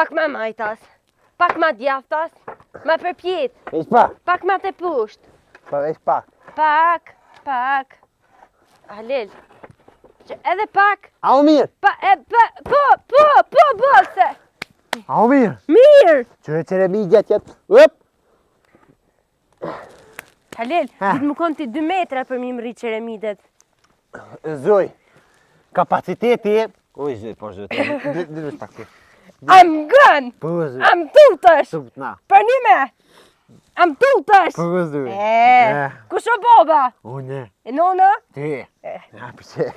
Pak ma majtas. Pak ma djathtas. Ma përpjetë. Veç pak. Pak ma teposhtë. Po veç pak. Pak, pak. Halil. Që edhe pak. A u mirë? Pa, e, pa, po, po, po, po, se. A u mirë? Mirë. Qyre qeremidja tjetë. Up! Halil, duhet me konë ti 2 metra për m'i mrri qeremidet. Zoj, kapaciteti... Oj, zoj, po zoj, dhe dhe pak ti. A m'ngon! Po, zoj. A m'tutesh! Tutna. Për një me! A m'tutesh! Po, zoj. E, kush o baba? Unë. E nona? Ti. E. Ja, përse.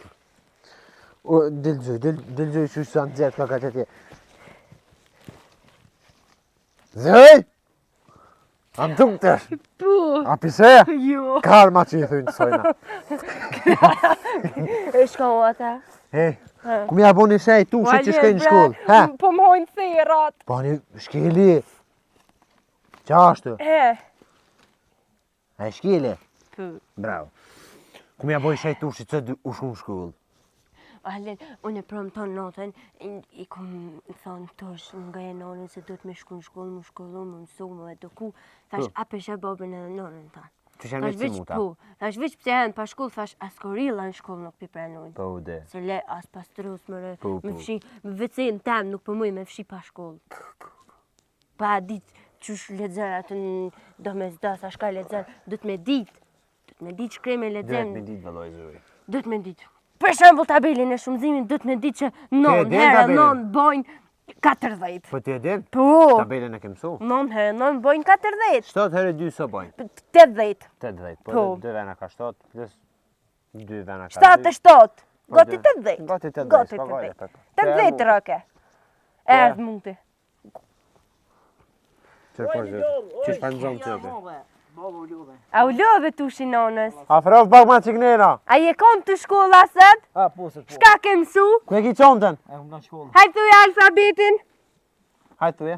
O, dil zoj, dil, dil zoj, shu sa nxehtë ka ka të tje. Zoj! A më tutesh? Po. A pise? Jo. Karma që i thujnë sojna. E shka o ata? Hej, ku m'ja bo një shej tu që që shkoj në shkollë? Ha? Po më hojnë therrat. Po një shkeli. Qa ashtu? E. A e shkele? Po. Bravo. Ku m'ja bo një shej tushit që u shku në shkollë? Halil, unë e premten natën, i kom thonë tush nga e nonën se duhet me shku në shkollë, me shkollu, me mësu, me eduku. Thash, Po. a pe sheh babën edhe nonën tanë. Që janë Thash me veç muta. po, thash veç pse janë pa shkollë, thash as gorilla në shkollë nuk pi pranojnë. Po, de. Se le as pastrus më re, Po, me po. fshi, me WC-në tem nuk po muj me fshi pa shkollë. Pa dit qysh lexon atë në do me zda, sa shka lexon, duhet me dit. Duhet me dit shkrim e Duhet lexim. me ditë vëllai zoj. Duhet me dit. Për shembull tabelin e shumëzimit duhet me dit që 9 din herë tabelin? 9 bojnë 40. Po ti e din? Po. Tabelën e ke mësu? 9 herë 9 bojnë 40. 7 herë 2 sa bojnë? 80. 80. Po, Po. 2 vena ka 7 plus 2 vena ka 2. 77. Po, Gati dy. 80. Gati 80, Gati s'ka gajle, 80. po, po. 80 rëke. Erdh muti. Çfarë po zë? Çish pa nxon ti atë? A u lodhe tushi nonës? Afrof pak ma çiknera. A je kon të shkolla sot? A, po, se po. Shka ke mësu? Ku e ki qontën? E, kom në shkollë. Hajt thuj alfabetin? Hajt thuje.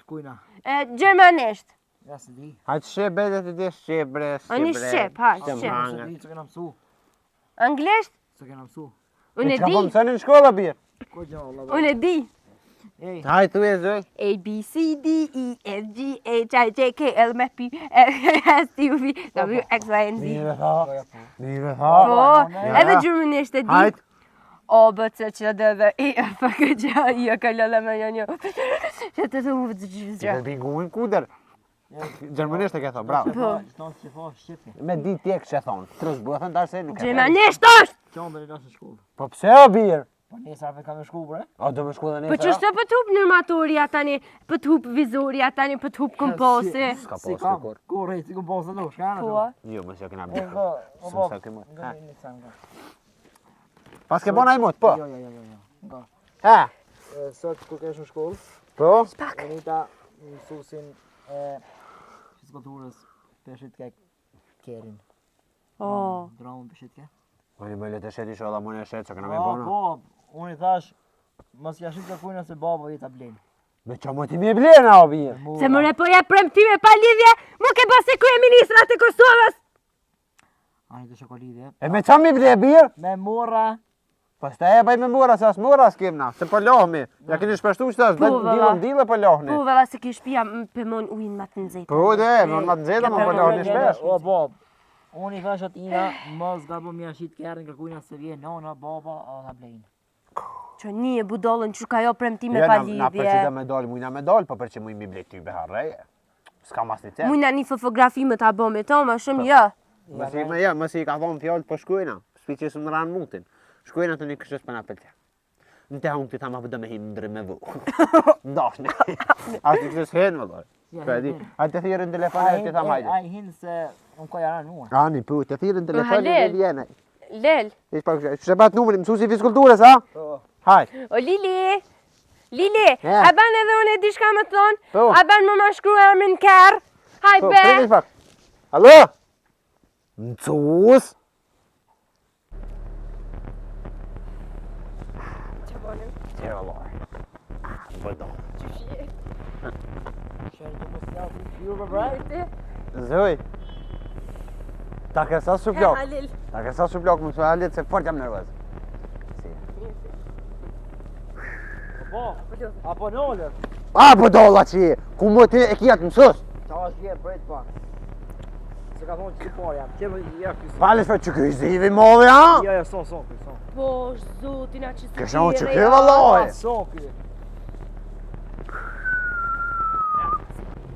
Të kujna. E, gjermanisht. Ja, se di. Hajt shqip edhe të di shqip bre, shqip A një bre. shqip, ha, Shqip, shqip. hangë. Se di, që kena mësu. Anglisht? Se kena mësu. Unë e Çka di. po mësoni në shkollë bir? Ko gjë, Allah. Unë e di. Ej, Hajt thuje zoj. A, B, C, D, E, F, G, H, I, J, K, L, M, P, S, T, U, V, W, X, Y, and Z. Mirë tha. Mirë tha. Po, Ja. edhe gjermanisht e di. Hajt. A, B, C, C, D, D, E, F, G, H, I, J, K, L, L, M, N, O, P, Q, T, U, V, W, Ti të binguin kudër. Gjermanisht e ke thonë, bravo. Po. Qëton që po, shqip. Me di ti e kështë thonë. Trës bëthën, darë se nuk e thonë. Gjermanisht është! Qëndër e lasë në shkollë. Po pse o bir? Po nesër ape kam me shku, bre. O do me shku dhe Po nesër? që është po të hup nërmatorja tani, po të hup vizorja tani, po të hup komposi. S'ka Si pas kam, kur. kur, ej, si kom pasë nuk, shka në Po. Jo, mos ja kena Po, bërë. po, po, S'm sa ke mot. Nga Ha. një sen, nga. Pas ke bon ai mot, po. Jo, jo, jo, jo, jo. Nga. Ha. E, Sot kur kesh në shkollë, Po. Pak. Anita mësuesin e fizikulturës peshit ke kerin. O. Dramën peshit ke. Po një më le të shet inshallah më e shet, çka kena me Po, bona. po, unë i thash, mos ja shit kërkujna se baba i ta blen. Me qa më ti me blena o bir? Se më po ja premtime pa lidhje, mu ke bërë si kryeministrat e Kosovës. Ani të shoko lidhje. E me qa mi ble bir? Me morra, Pastaj e bëj me mora, se as mora s'kem na, se po lohmi. Ja keni shpeshtu që tash, Po, bëjmë valla. dillën dille po lohni. Po valla se ke shtëpia m- pe mon ujin më të nxehtë. Po de, më më të nxehta, më po lohni shpesh. O, po, unë i thash atina, mos gabo më ja shit kerrin kërkujna se vjen nona, baba, a ta blejnë. Që një e budollën që ka jo premtime Ja, pa na, na për që lidhje. do me dal, mujna me dal, po për që muj mi ble ty be harreje. S'ka mas një cent. Mujna një fotografi me ta bo me to, ma shumë jo. Mos i më ja, mos i ka thonë fjalë, po shkojna. S'pi që së në ranë mutin. Shkojna të një këshës për na pëlqen. Në të hunë këtë tha ma po do me him ndrë me vu. Ndashni. A ti këshës hen vëllai. Ja, Po e di. hin, hin. A të thirrën telefon Ai e ti tha hin, hajde. ai hin se unë ka jaran mua. Ani, po, të thirrën telefon e Halil. vjen. Lel. Ish pak, ç'e bat numrin mësuesi i fizikulturës, ha? Po. Hajt. O Lili. Lili, Ja. a ban edhe unë e diçka më të thonë? Po. A ban më ma shkru emrin kerr? Haj Po, be. prit pak. Allo? Mësues? Që bonim? Që vëllai. Ah, Po do. Shërë të mos ja, ju për bre. Zoj. Ta kërsa su plok. Halil. Ta kërsa su plok, më së halit se fort jam nervoz. Si. Po, apo nolër. A, budalla që je, ku më ti e ki atë mësus? Ta është vje, prit pak. Se ka thonë që ti parë jam, që më ja ky. Pale shpe që ky i zivi madhe, ha? Jo, jo, son, son, ky, son. Po, zoti na që si Kësha që ky vallai. Son ky.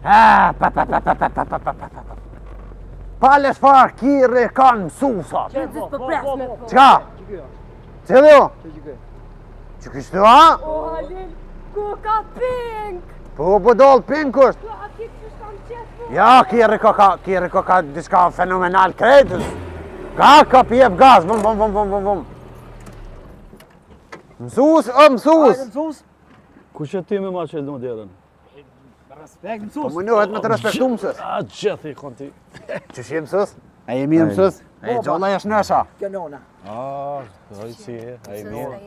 Ha, pa pa pa pa pa pa pa pa pa pa. Pale çfarë kerri kanë mësusat. Që po pres me po. Çka? Që ky është? Cili jo? Që që ky? Që ky shtu, ha? O, Halil, ku ka pink? Po, budall, pink është. Po, a ki që shkam qef, po? Ja, kerri ka ka, kerri ka ka diçka fenomenal krejtës. Ka, ka pjep gaz, vum, vum, vum, vum, vum, vum. Mësus, o, mësus. Hajde mësus. Kush e ti me ma çel në derën? Respekt mësus. Po mënohet me të respektu mësus. A gjithë i konti. Që shi mësus? A je mirë mësus? A je gjalla jashtë nësha? Kjo nona. A, oj si e, a je mirë.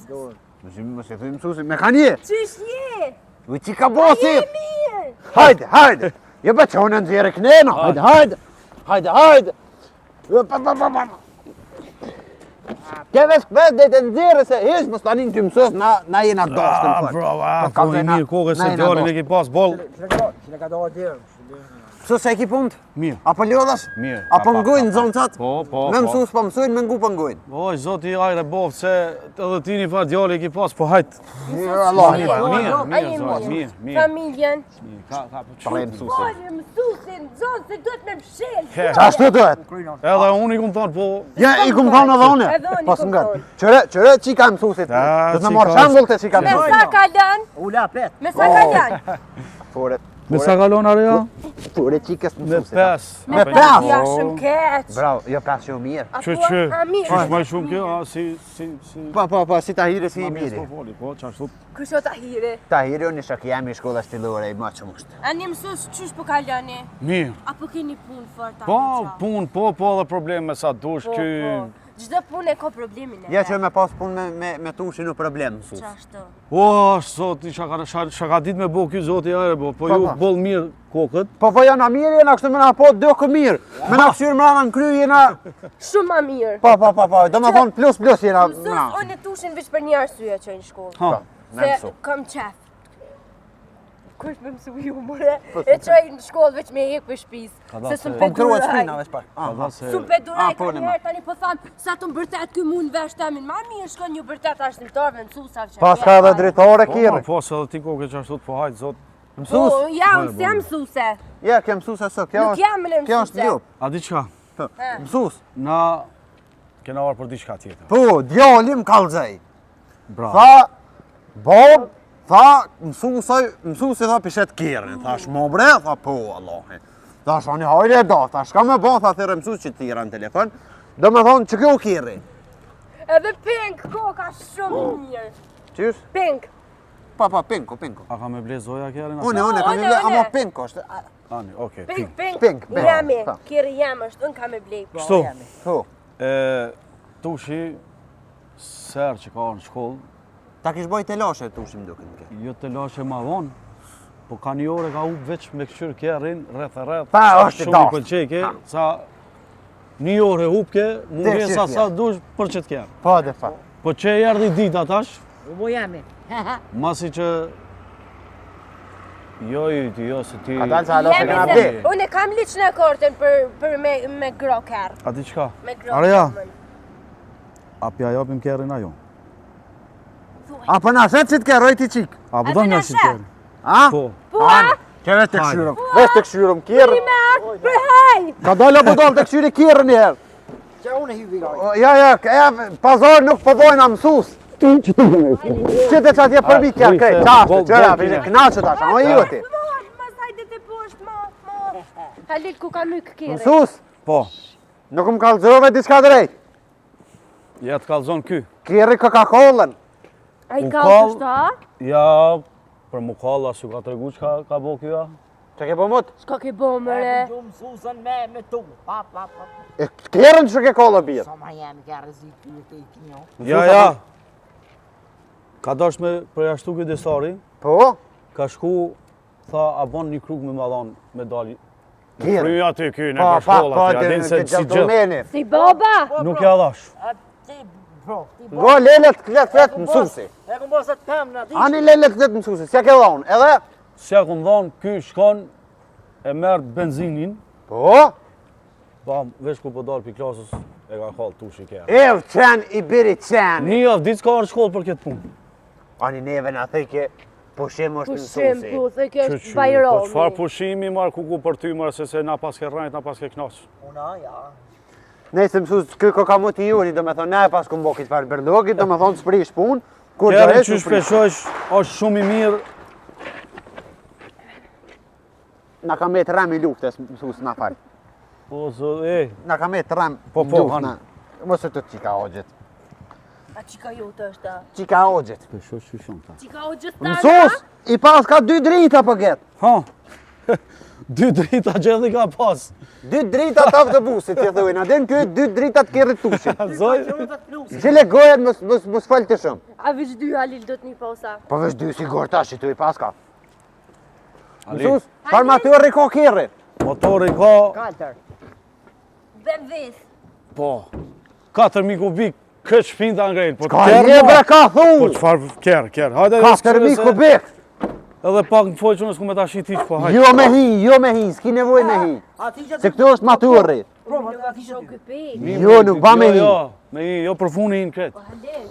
Dorë. Mos i mos i thuj mësusit, me kanë je? Qysh je? U që ka bosi? Je mirë! Hajde, hajde. Jo pa qonën nxjerrë knena. Hajde, hajde. Hajde, hajde. Jo, Pa, pa, pa, pa. Ke veç veç dhe të nxjerrë se hiç mos tani ty mësus na na jena dashtën A, fort. bravo, a, Po, ka po i dhe na- mirë kokë na se jena djalin e dashtën. ki pas boll. Që ka që ka dorë derën. Mësus se e ki punt? Mirë. Apo lodhash? Mirë. Apo Pa, pa, ngojnë pa, pa. zoncat? Po, po, Me po. mësus po mësojnë, me ngu po ngojnë. Oj, zoti ajre boft se edhe ti një farë djali e ki pas, po hajt. Mirë, Allah. Mirë, mirë, A je mirë, zot, mirë, mirë. Familjen. Mirë, Ka, ka, po Tre qysh? mësusit. Fali, mësusin, zonë, se duhet me mshel. He. Qashtu duhet? Edhe unë i kum thonë, po, Ja, i kum thonë edhe unë. Edhe unë i Po kum s'ngat. thonë. Qëre, qëre që i ka mësusit. A, Do të qi marr ka- shembull te që i ka Me mësusit. sa ka lënë? Ula pet. Me sa ka lënë? Fure, me sa kalon areja? fure qikës Me mësusit. pes. Me pes. pes. Ja, shumë keq. Bravo, jo pes jo mirë. A Që thua, që, a mirë. qysh ma shumë kjo, a, si, si, si... Po, po, po, si Tahiri si i Ma mirë miri. s'po foli, po, qashtu. Kush o Tahiri? Tahiri unë shok jam i shkollës fillore i më që është. A një mësus qysh po ka lëni? Mirë. A po keni punë fort apo Po, qa? punë, po, po, edhe probleme sa dush, Po, ky... po. Çdo punë e ka problemin e Ja që me pas punë me me me tushin në problem mësus. Qashtu. O, zoti, çka ka çka ka ditë me bo ky zoti ajre, bo, po Po, ju po. boll mirë kokët. Po po jana mirë jena kështu me na po do kë mirë. Me na kqyr mrena në kry jena. Shumë ma mirë. Po po po po, do me thonë plus plus jena. Mësus, mrena. unë e tushin veç për një arsye që në shkollë. Ha. Me Se mësu. kam qef. Kush me mësu ju, more? E qoj në shkollë veç me hek për shpis. Se s'm Po pe më kruhet duraj. shpina veç pak. Ka Aha. dha se S'm pe duraj Ah, po, ka ne një ma. herë tani po tham, sa të mbërtet ky mund vesh temin. Ma mirë shkon një bërtet arsimtarëve, mësusave që. Pas ka edhe dritore Po, kirë. ma, po, se edhe ti kokë qashtu, po hajt, zot. Mësus. Po, ja, unë s'jam mësuse. Ja, kjo mësuse sot, kjo Nuk është. jam në Kjo është mësuse. ljup. A di çka? Po, Mësus. Na kena ardhur për diçka tjetër. Po, djali më kallzej. Bravo. Tha, Bob, tha, mësusaj, mësusi tha pishet kerrin. Thash, mo bre, tha, po, Allahi. Thash, ani hajde e do, thash, ka me bo, tha, thirre mësus që t'ira në telefon. Do me thonë, që kjo kerri. Edhe pink, koka shumë mirë. Qysh? Pink. Pa, pa, pinko, pinko. A ka me ble zoja kerrin? Une, une, kam Une, i ble, une. ama pinko është. a, Ani, okej, Pink, pink. pink. Pink, pink. Jami, Po. kerri jam është, unë kam e blej. Kështu, Po, e, tushi, ser që ka ardhur në shkollë, ta kish boj telashe tushim duket më ke. jo të lashe ma vonë, po ka një orë ka hup veç me këshyr kerrin, rreth e rreth. Pa, sa është i Shumë i dashtë. pëlqej ke, sa një orë e hup ke, mungesa qysh sa dush për qëtë kerr. Po, dhe fa. Po që e erdhi dita tash, U bo jami. masi që Jo, i ti, jo, se ti... Ka dalë se hala se Jemi kena se, ble. unë e kam liq në kortën për, për me, me gro kerr. A di çka? Me gro Areja, kerr. a pja japim kerrin ajo? A po na shet që të kerroj ti qik? A po A do po nga na si shet? kerrin? A? Po. Po, a? Që veç të këshyrëm, veç të këshyrëm kerrin. Me atë për haj! Ka dalë apo dalë të këshyri kerrin një herë. Që unë e hypi gaj. O, Ja, ja, e, pazar nuk po bojna mësus. Që të që atje për mi kja krejt, qashtu, qëra, për knaqë tash, a jo ti. Mos hajde të poshtë, mo, mo. Halil, ku ka myk kerri? Mësus, Po, nuk më kallzove diçka drejt. ja të kallzon ky. Kerri Coca-Colën. Ai U ka kall- është, a? Ja, për mu kalla, s'u ka tregu çka ka bo ky a? Që ke bo mut? S'ka ke bo mëre? E mësusën me me tu. Pa pa pa. E kerrin që ke kollë birë. Sa ma jami ka rrezik ky të i kinjo. Ja, ja. Ka dash me përjashtu ky desari, Po, ka shku, tha, a bon një krug me ma dhan, me dali. Kerrin. Fry aty ky, në Po, për pa, shkolla po, aty, a të din se të si gjithë. gentlemani. Si baba? Nuk ja dhash. A ti Po. Ngo lele të flet flet mësusi. E kum bërë se të pem në ditë. Ani lele të flet mësusi, s'ja ke dhonë, edhe? S'ja kum dhonë, ky shkon e merr benzinin. Po? Bam, veç kur po dal pi klasës, e ka kall tushi kerrin. Ev qen i biri qen. Një javë ditë s'ka ardhë shkollë për këtë punë. Ani neve na thejke, pushim është Pushim, mësusi. po, thë kjo është Qyqy, Po bajrami. çfarë pushimi marr kuku për ty marr se se na paske rrajt, na paske knaq. Una, ja. Nëse mësues, ky ko ka më të juni, do me thonë, na e pas kum bo këtë farë bërlogit, do me thonë s'prish punë, kur do Kerri hesh, qysh u prish. peshojsh, është shumë i mirë. Na ka met rem i luftës, mësues, na fal. Po, zë, e, Na ka met rem Po, po, luft, han. na. Mos e të qika ogjit. A qika jote është a? Qika ogjit. peshoj qysh janë ta. Qika o gjithë ta? Mësues, i pas ka dy drita po get. Ha, dy drita gjithë i ka pas. Dy drita të autobusit, që thujnë, a din ky dy drita të kerrit tushit. Zoj, Gjile gojet mos, mos, mos fal të shumë. A veç dy Halil do të një posa? Po veç dy sigur tash që tu i pas ka. Ali, Mësues, çfarë motori ka kerri? motori ka, Kaltër. BMW-s. po, 4.000 kubik, këtë shpinë ta ngrejnë, po Ka kerr një ma. bre ka thu. Po çfarë kerr, kerr. Hajde. 4000 se- kubik. Edhe pak më fol që unë s'ku me ta shit hiç, po hajde. Jo me hi, jo me hi, s'ki nevojë me hi. A ti që Se këtu është motori. Po, ma a ti që Ky pik. Jo, nuk ba me Jo, hi. jo, me hi, jo për fundi hin kret. Po Halil.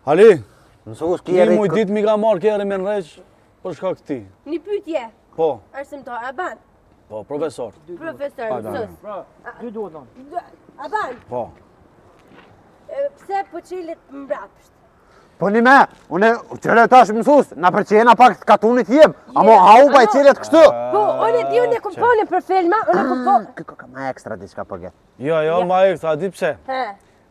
Hali, Mësues një kerri. muj ditë mi ka marrë kerri me nreq për shkak të ti. Një pyetje. Po, Arsimtar, a ban? po, profesor. Profesor, Pa, da. mësues. Pra, dy duhet thonë. A ban? Po. E, Pse po qelet mbrapsht? Po një me, unë qëre tash mësues, na përqena pak të katunit jem, amo hau pa i qelet kështu. Po, unë e di, unë e kom po për filma, unë e kom po... Ky ka ma ekstra diçka po get. Jo, jo, ma ekstra, a di pse? He.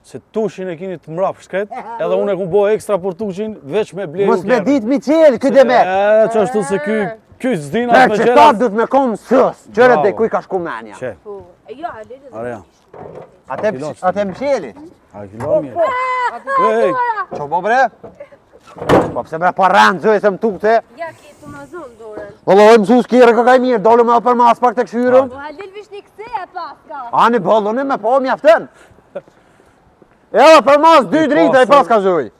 Se tushin e kini të mbrapsht kret, edhe unë e kum bo ekstra për tushin, veç me bleju Mos me dit mi qel, ky demek. E, që ashtu se ky, ky s'din Për as me që gjera. ta duhet me kom mësues. Qëre Bravo. dhe kuj ka shku menja. Që, Po, e jo, Halil. Areja. Ate, Kiloç, ate msheli. A e kilo mirë. Ej, Që bo bre? Po pse bre po rënë zoj se më tukte. Ja, ke të ma zonë dorën. Vëlla, oj mësues kjerë ka kaj mirë, dole me për mas pak të këshyrëm. Po, Halil vish një këse e paska. Ani bolloni me po mjaftën. Edhe për mas dy I drita i pasur. pas ka zoj.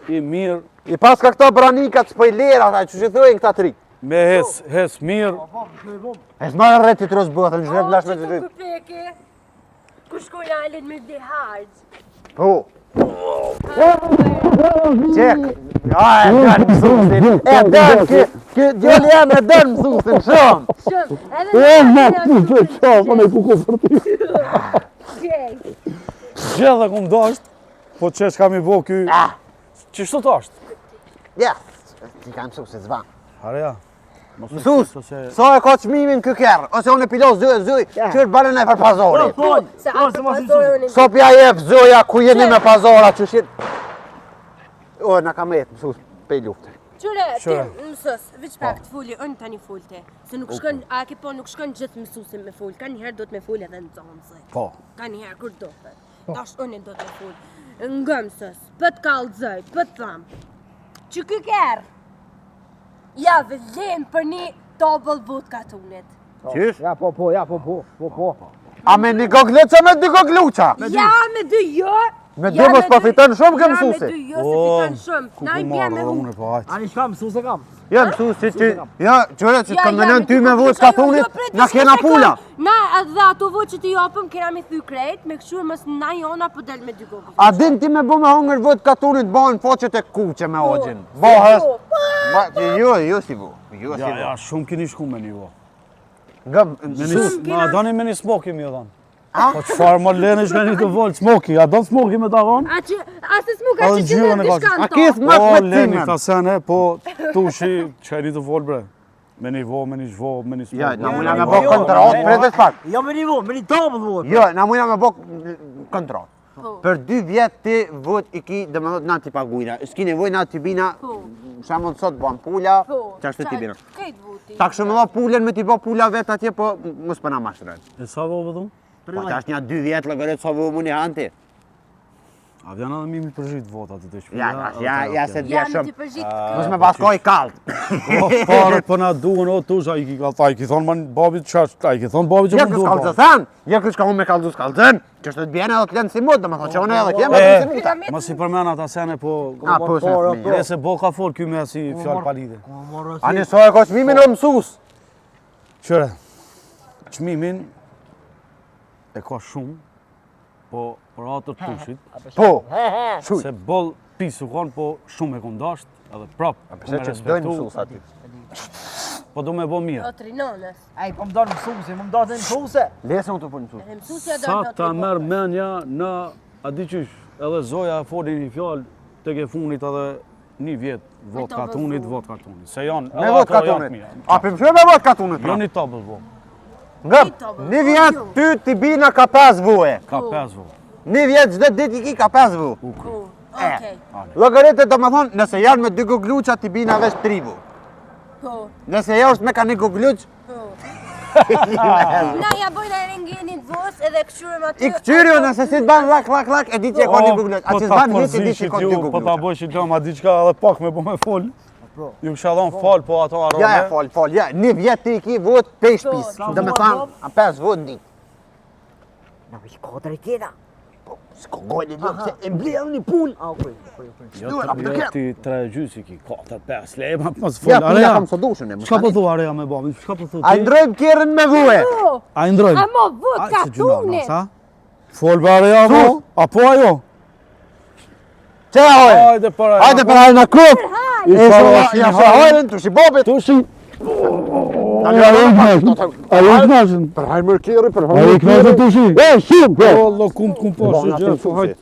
i mirë, I pas ka këto branikat spoilera, ata që që thujnë këta tri. me hes, hes mirë, Po, po, po. E s'marrë rreti të rosë bëthën, që lash me që të të dritë. kupeke. Ku shkojnë Halil me bli harxh. Po. Qek. Ja, e dën mësuesin. E dën, ky, ky djali jam e dën mësuesin shumë. Shumë, edhe E, ma, ku të qafën e kuku për ty. Qej. Gjithë e kum dasht, po që s'ka mi bo ky... Ah. Që shtu të ashtë? Ja, ti ka mësuesin s'ban. Hareja. Mos u Mësues, shqetëso se- sa e ka çmimin ky kerr? Ose unë e pilos zoj, zoj, qyr banën e për pazori. Po, fol. Se Po, atë se mos i pazore unë Sa pja jep zoja ku jeni me pazora që shit. O, na ka met mësues pe luftë. Qyre, ti Qyre. mësus, veç pak të foli, unë tani folte. Se nuk shkon, a ke po nuk shkon gjithë mësusin me fol, ka njëherë do të me fol edhe në zonëse. Po. Ka njëherë kur do të. Tash unë do të me fol. Nga mësus, po të kallëzoj, po të tham. Që ky kerr ja vlen për një tobëll vot katunit. Qysh? Ja, po, po, ja, po, po, po, po. A me një gogluqa me dy gogluqa? Ja me dy jo. Me ja dy mos po dy- fiton shumë kë Ja me mësusi. dy jo se fiton shumë. Ku Na ku i bie marrë me edhe hup. unë po hajt. Ani shkam, mësues e kam. Jo, mësues që që jo, qyre që Ja, të konvenon me ty me dy vot gogluqa, jo, katunit, jo, prit, na veç kena një sekond. pula. Na edhe ato vot që ti japëm kena me thy krejt, me kështu mos na jona po del me dy gogluqa. A din ti me bu me hongër vot katunit bëhen foqet e kuqe me ogjin. Po, Bëhesh. si bu. Ma, jo, jo si bu. Jo si Ja, bu. ja, shumë keni shku me nivo. Nga, Me një, kena- ma doni me një smoki mi dhon. A? Po çfarë më leni shme një të volë, smoki, a don smoki me ta dhon? A që, a se smuka Edhe që që ngjyrën në e ka. diçka A në to. ke smak Po, me të leni cimen? këta sene, po tushi, që e një të volë bre. Me një vo, me një zhvo, me një smoki. Ja, na me mujna një me vo. bo kontrat, pretet pak. Jo me një vo, me një tabëll vo. Jo, na mujna me bo kontrat. Po. Për dy vjet ti vot i ki, dhe më thotë, na ti pagujna. S'ki nevoj na ti bina, Po. shembull sot bën pula, Po. që ashtu ti bina. Krejt voti. Ta kështu më dha pulën me ti bo pula vet atje, po mos po na mashtrojnë. E sa vo vëdhun? Po tash një dy vjet llogarit sa vë muni hanti. A vjen edhe mi mi përzhit votat të të shpia? Ja, ja, ja, se Ja, t'vje me shumë. t'i përzhit Mos me paskoj kalt. Po, parët po na duhen, o tush, a i ki ka, a i ki thonë man babit qa, a i ki thonë babit që Ja më kës duhen. kallëzën, ja kës ka unë me kallëzu s'kallëzën, që është të bjen edhe të lënë si mut, domethënë që unë edhe kjem E, edhe si muta. Mos i përmend ata sene, po... A, po, se Para, fëmijë. Nëse bo ka fol ky me asi fjalë palide. Ku më morë A një sa e ka çmimin o mësues? Qëre, çmimin e ka shumë, po për atë të tushit, Po, He he. shuj. se boll pis u konë, po shumë e kom dasht, edhe prap, A ku pse me që s'dojnë respektu, mësues aty? po do me bo mirë. O trinonës. Ej, po më donë mësuese, më donë mësuese. Lese unë të punë mësues. Edhe mësusja do Sa në ta merr menja në, a di qysh, edhe zoja e foli një fjalë, tek e funit edhe një vjet, vot to katunit, vëzu. vot katunit. Se janë, Me edhe vot ato janë katunit. të mira. A për mësue me vot katunit? Jo pra? një tabël vo, Nga, Një tabël, një vjet jo. ty t'i bina ka 5 vue. ka 5 vo. Një vjet çdo ditë i ki ka 5 vu. U kry. Po, okej. Llogaritë do më thonë, nëse janë me dy gogluqa t'i bina veç 3 vu. Po, Nëse jo është me ka një gogluq, po. Na ja bojna rengenit vos edhe këqyrëm aty. i këqyri jo nëse si të ban lak, lak, lak, e di që e ka një gogluq. A Po që ta s'ban hiç e di që përzishit ka dy ju, Po ta gogluqa. bëjshit lëma diçka edhe pak me po me fol. Ju kisha dhënë fal, po ato arrone. Ja, ja, fol, fol, ja, një vjet ti i ki vot pe shtëpisë. Po, Do me thanë, a 5 vot në ditë. Na vi kodra i tjera. Po, s'ko gojë një se e mbledh një punë. A, okej, okej, okej. Jo, Duhet, apo të jo kem. ti tre e gjysë i ki, 4, 5, le, ma mos fol. Ja, pula Areja, kam së dushën e më Çka po tani. thua Areja me babin? Çka po thua A ti? ndrojmë kerrin me vue. Po, A i ndrojmë? a mo vot A, se gjyna, katunit. sa? Fol be Areja mo? A po ajo? Çe hoj? Hajde para. Hajde për hajde në kup. I E para sa ja sa hajrin tushi bobit. Tushi. Tani Ajo i knaqën. Për hajë mërë kerri, për Ajo i knaqën tushi. E, shumë, po. Allah, kum kum po, Bona shi aty gjë, mësuesi. hajt.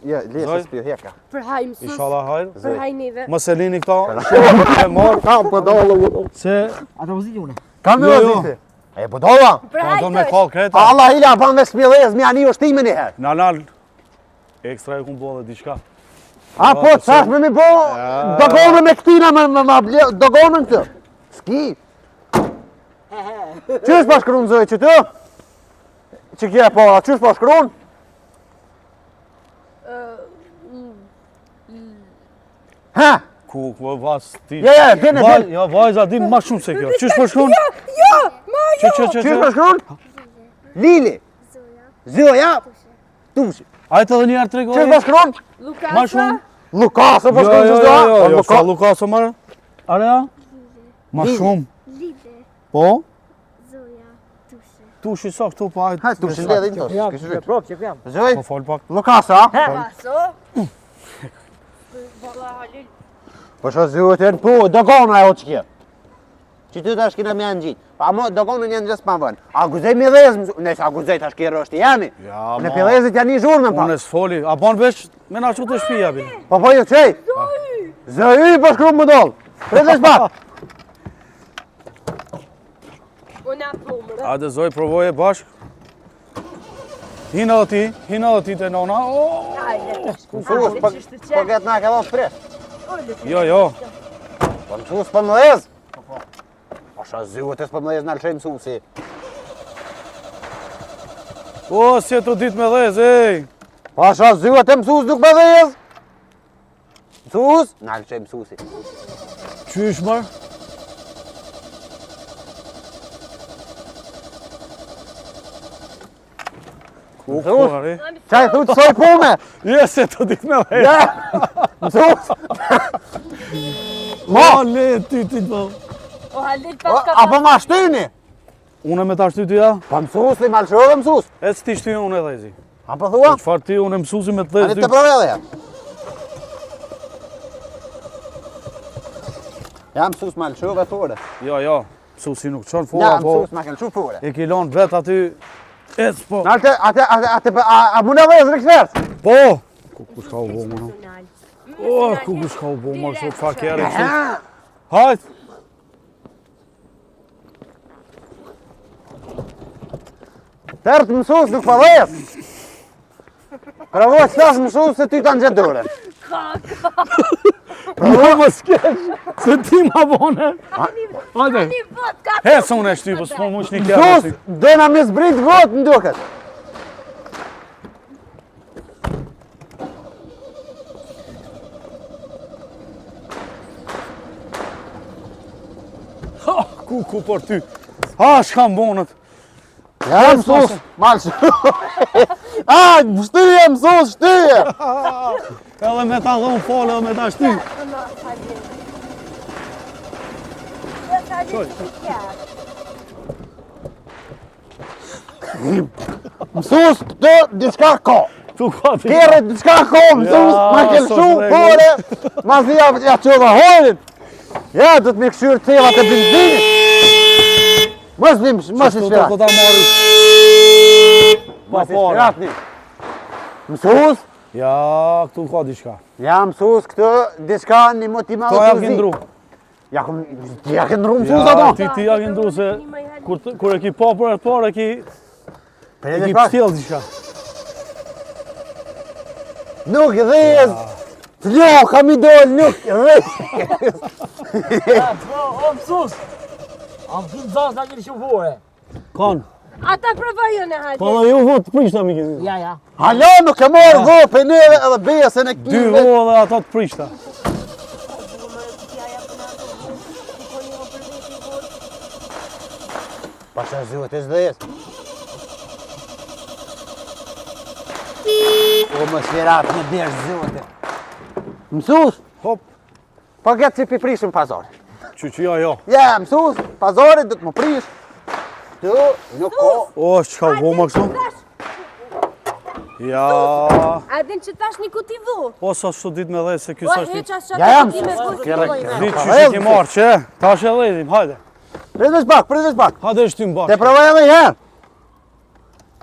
Ja, lese Zoj. s'pi heka. Për haj mësus, Inshallah hajr. për haj neve. Mos e lini këta. E marr Kam po dollë. se Ata vozit unë. Kam me Jo, jo. voziti. E budolla. Për po haj do me tësh. kall kreta. Allah ila ban veç smilez mi ani ushtimin një herë. Na nal. Ekstra e kum bo dhe diçka. A po, çash me mi bo dogonën me këtina me me ma ble dogonën këtë. Ski. Qysh pa shkruan zoj që të? Që kjo e para, qysh pa shkruan? Ha, Ku ku vas ti? Ja, ja, din e Vaj- din. Jo, vajza din ma shumë se kjo. Qysh po shkruan? Jo, jo, ma Që jo. që që qysh që? pa shkruan? Lili. Zoja. Tushi. Hajde edhe një herë tregoj. Qysh pa shkruan? Lukasa. Ma shumë? Lukaso po Jo, shkruan jo, qysh jo, do? jo, jo, Luka. sa Lukaso marrë? Areja? Ma Lili. shumë. Lide, Po? Zoja, Tushe. Tushi sa këtu po hajde. Ha, tushi le dhe Jam, në që prop, që jam. Zoj, Po fol pak. Lukasa. Paso. Valla Halil. Po sho zjuhet janë po, dogona e o që kjo. Që ty tash kina me janë gjitë. Pa mo, dogonën janë gjithë pa vënë. A guzej mi dhezë, mësu- nëse a guzej tash kjerë është i jemi. Ja, Në ma. pillezit janë një zhurmë pa. Unë e s'foli. A bon veç me na çu të shtëpia bile. Po po jo qej. Zoj, po shkrum më dollë. Prit pak. Unë a pumrë. Hajde zoj provoje bashk. Hina dhe ti, hina dhe ti te nona. Oh! Hajde tash. Mësues, po, po këtë na ke dhënë pres. Jo, jo. Po mësues po më dhezë. Po sha zyhet e s'po më dhezë në alshej mësuesi. O, si e të ditë me dhez, ej. Po sha zyhet e mësues nuk më dhezë. Mësues, në alshej mësuesi. Qysh mërë? Ku, ku, Mësues? ari? Qa i thutë soj pume? Je, se të ditë me dhez. Ja, mësues. Ma, le, ty, ty, po. O Halil Po, pas ka A po ma shtyni? Unë me ta shty ty, ja? Po mësuesi, ma lëshove mësues. E si ti shty unë e dhezi. A po thua? Po çfarë ti unë e mësuesi me të Ani dhezi të ty? provë edhe ja. Ja, mësues ma lëshove fure. Jo, jo, mësuesi nuk çon fora, Ja, po mësues ma kanë lëshu fure. e ki lon vet aty. Ec po. Në atë, atë, atë, atë, a, a mund e dhezë në kësverës? Po. Ku kush ka u bo më? O, ku kush ka u bo më kështu çfarë kere kështu. Hajt. Tërtë mësues nuk po dhezë. Provo që thash mësues se ty ta në gjithë dorën. Po mos kesh, se ti ma bone. Hajde. Një vot ka He, se unë e shty, po s'po mu që një kere. Mësues, do na me zbrit vot në duket. Kuku për ty. Ha, shka mbonët. Ja, mësus, malsh. A, shtyje, mësus, shtyje. Edhe me ta dhonë falë, edhe me ta shty. Mësus, këtu diçka ka. Tu ka ti. Kerri diçka ka, mësus, ma ke lshu, pore, ma zi ja, ja qova hojnin. Ja, do të me këshyrë cevat e benzinit. Mos dim, mos i sfirat. Do ta marrësh. Mos i sfirat një. Mësus? Ja, këtu ka diçka. Ja, mësus, këtu diçka një motim To ja ke ndru. Ja, kom, ti ja ke ndru mësus ato? Ti, ti ja ke ndru se kur, kur e ki pa për e parë e ki, e ki pështjell diçka. Nuk dhez, Fljo, ka mi dol, nuk dhez. Ja, po, o mësus. A më kinë zasë, na keni shumë vore. Kon. Ata provoj unë hajde. Po dhe ju vo të prishta mi keni. Ja, ja. Hala nuk e morë vo për neve edhe besën e Dy vo dhe ato të prishta. Pasha zuhet e zdhes. O më sfirat në bjerë zuhet. Mësus! Hop. Po këtë si pi prishëm pazarin. Që që jo, jo. Ja, mësus, pazarin do të më prish. Tu, nuk ka. O, çka u bo më kështu? Ja. A din që tash një kuti vu? O, sa së ditë me dhe se kjo O, sa është heqa Ja, ja, kuti me vu. Di që që ki marrë, që? Tash e dhezim, hajde. Prit veç pak, prit veç pak. Hajde shtym bashkë. Te provoj edhe një herë.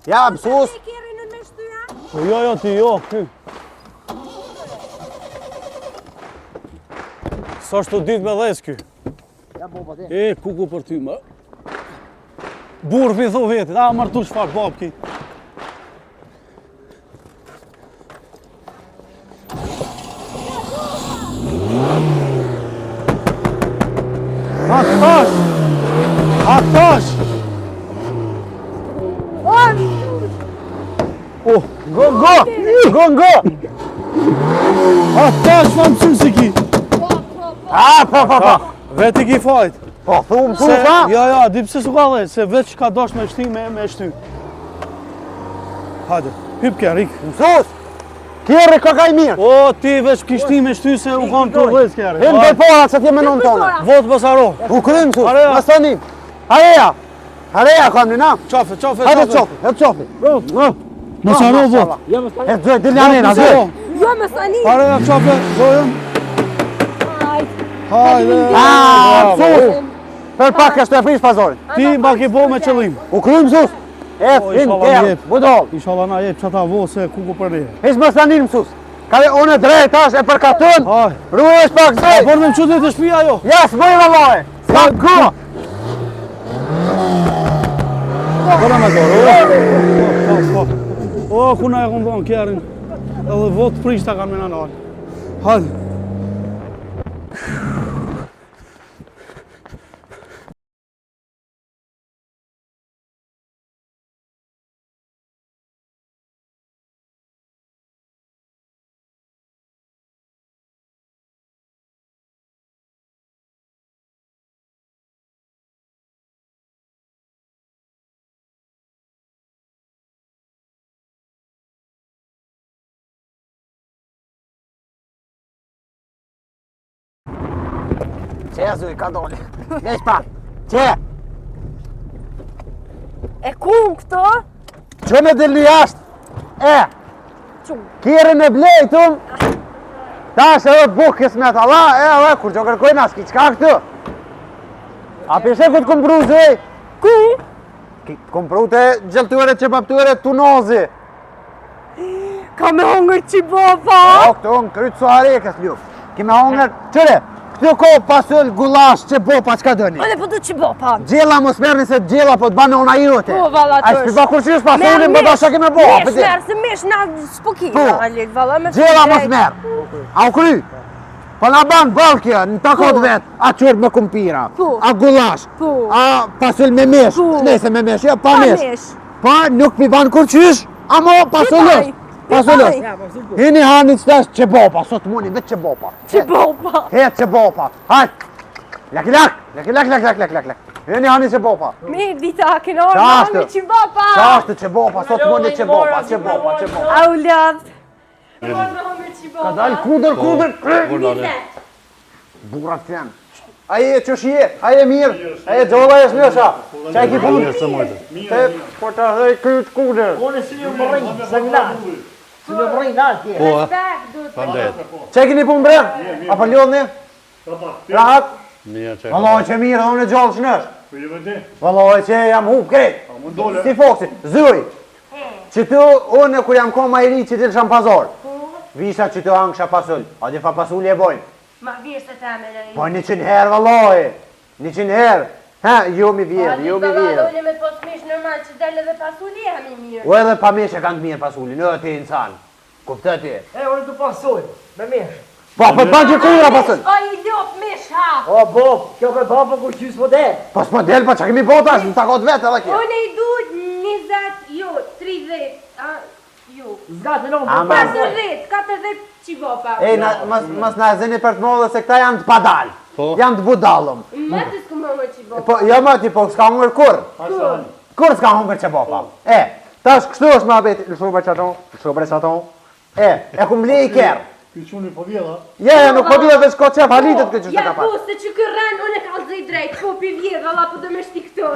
Ja, mësus. E keri në me shtyja? Po jo, jo, ti jo, ky. Sa është të ditë me dhez ky? Ja, po, po, E, kuku për ty, më. Burë pi thu vetit, a mërtu çfarë babë ki. A tash! A tash! Oh, go, go, go, go. A tash ma mësu si ki? A, po, po, po. Vetë i ki fajt. Po, thu, mësu, Se, sa? jo, jo, di pse s'u ka dhe, se veç ka dosh me shty, me, me shty. Hajde, hyp ke, Rik. Mësus, kerri ka ka i mirë. O, ti veç ki shti me shty se u kanë të dhezë kerri. Hin për para që t'je menon tona. Vot bësaro. U kry, mësus, Areja. më sëni. Areja, areja kam një na. Qafe, qafe, Hajde qafe. qofi, hajde qofi. Mos haro vot. Ja, mos tani. E zoj, dil janë na, zoj. Jo, më sani. Areja, qafe, zojën. Hajde. Ah, Bravo. mësus. Për pak është e prish pazorin. Ti ma ke bo me qëllim. U kry, mësus. E, O, hin, inshallah kerr, jep. budol. Inshallah na jep qata vo se kuku për ne. Hiç më sanin, mësus. Ka dhe unë e drejt tash e për katun. Haj. Ruhesh pak, A zoj. bërë me më qutë të shpia jo? Ja, s'bëj vallai. S'ka go. Bëra me dorë, o, po, po, po. O, ku na e kënë dhonë kerrin, edhe vot prishta kanë me na nalë. Hajde. Qe, zuj, ka dole. Veç pak. Qe, E ku në këto? që me dili jashtë? E, Qu. kerrin e blejtum, tash edhe bukës me ta la, e edhe, kur që kërkojnë as ki qka këtu? A peshe ku të kom pru, zuj? Ku? Të kom pru të gjeltuere që paptuere tunozi. Ka me hongër qebapa. O, këtu në krytë Suharekës, lju. Ki me hongër, qëre, këtu ko pasul gullash qebapa, qka dëni? Unë po du qebapa. Gjella mos merrni se gjella po të banë ona jote. Po, valla, Ai tësh. s'pi ba kurqysh pasulin, po ta ke me bo, Mish apo ti? merr, se mish na s'po ki. Po. Halil, valla me Gjella mos drejt. merr. A u kry? Po na ban boll kjo, në takot Po. vet, a qurë me kumpira, Po. a gullash, Po. a pasul me mish, Po. nëse me mish, jo pa Pa mish. mish. Pa nuk pi ban kurqysh, amo pasulës. Pi Pasulës. baj. Hini hani qëtash qebapa, sot muni vetë qebapa. Qebapa. He qebapa. Hajt. Lak lak, lak lak lak lak lak lak. Vjeni hani qebapa. Mirë dita, kena ardhë me hangër qebapa. Qashtu qebapa, sot më një qebapa, qebapa, qebapa. A u lavd. Me hangër qebapa. Ka dalë kudër, Po, kudër. Burrat janë. A je qysh je, a je mirë, a je gjolla e shnesha, që e ki punë? Te, po të dhej kryt kudër. Unë si një më rrinë, se në lanë. Si një më rrinë, lanë tje. Po, Faleminderit. Që e kini punë bre? A po lodhni? Rahat? Mirë që. Vallahi që mirë, dhe unë e gjallë shnesh. Po Vallahi që jam hup krejt. Si foksi, zuj. Që tu, unë kur jam ko ma i ri që dilsha në pazar. Visha që tu hangsha pasul. A di fa pasuli e bojnë. Ma vjerë se të me në Po 100 herë vallahi. 100 herë. Ha, jo mi vjerë, jo mi vjerë. Po, me pos mish normal që del edhe pasuli e mi mirë. O edhe pa mish e kanë të mirë pasulin, e ti insan. Kuptë ti? E, unë du pasul, me mish. Po, po të që kura pasul. O, i lop mish, ha. O, bo, kjo për babë kur qysë po del. Po s'po del, po që kemi bo tash, në takot vetë edhe kjo. Unë i du 20, jo, 30, a, Jo. Zgatë në Ama. 40, 40 qebapa. Ej, na, mos, mos na e zini për të madhe se këta janë të padal. Po. Janë të budallëm. Më të s'ku më më qebapa. Po, jo më ti, po s'ka hungër kur. Kur s'ka hungër qebapa. E, tash kështu është muhabeti, lëshu bre qato, lëshu bre qato. E, e kum ble i kerr. Ky çuni po vjedh, a? Ja, ja, nuk po vjedh veç ka qef halitet këtë që Ja, ka po, pas. se që kë rren, unë e kallzoj drejt, po pi vjedh, valla, po do me shti këto.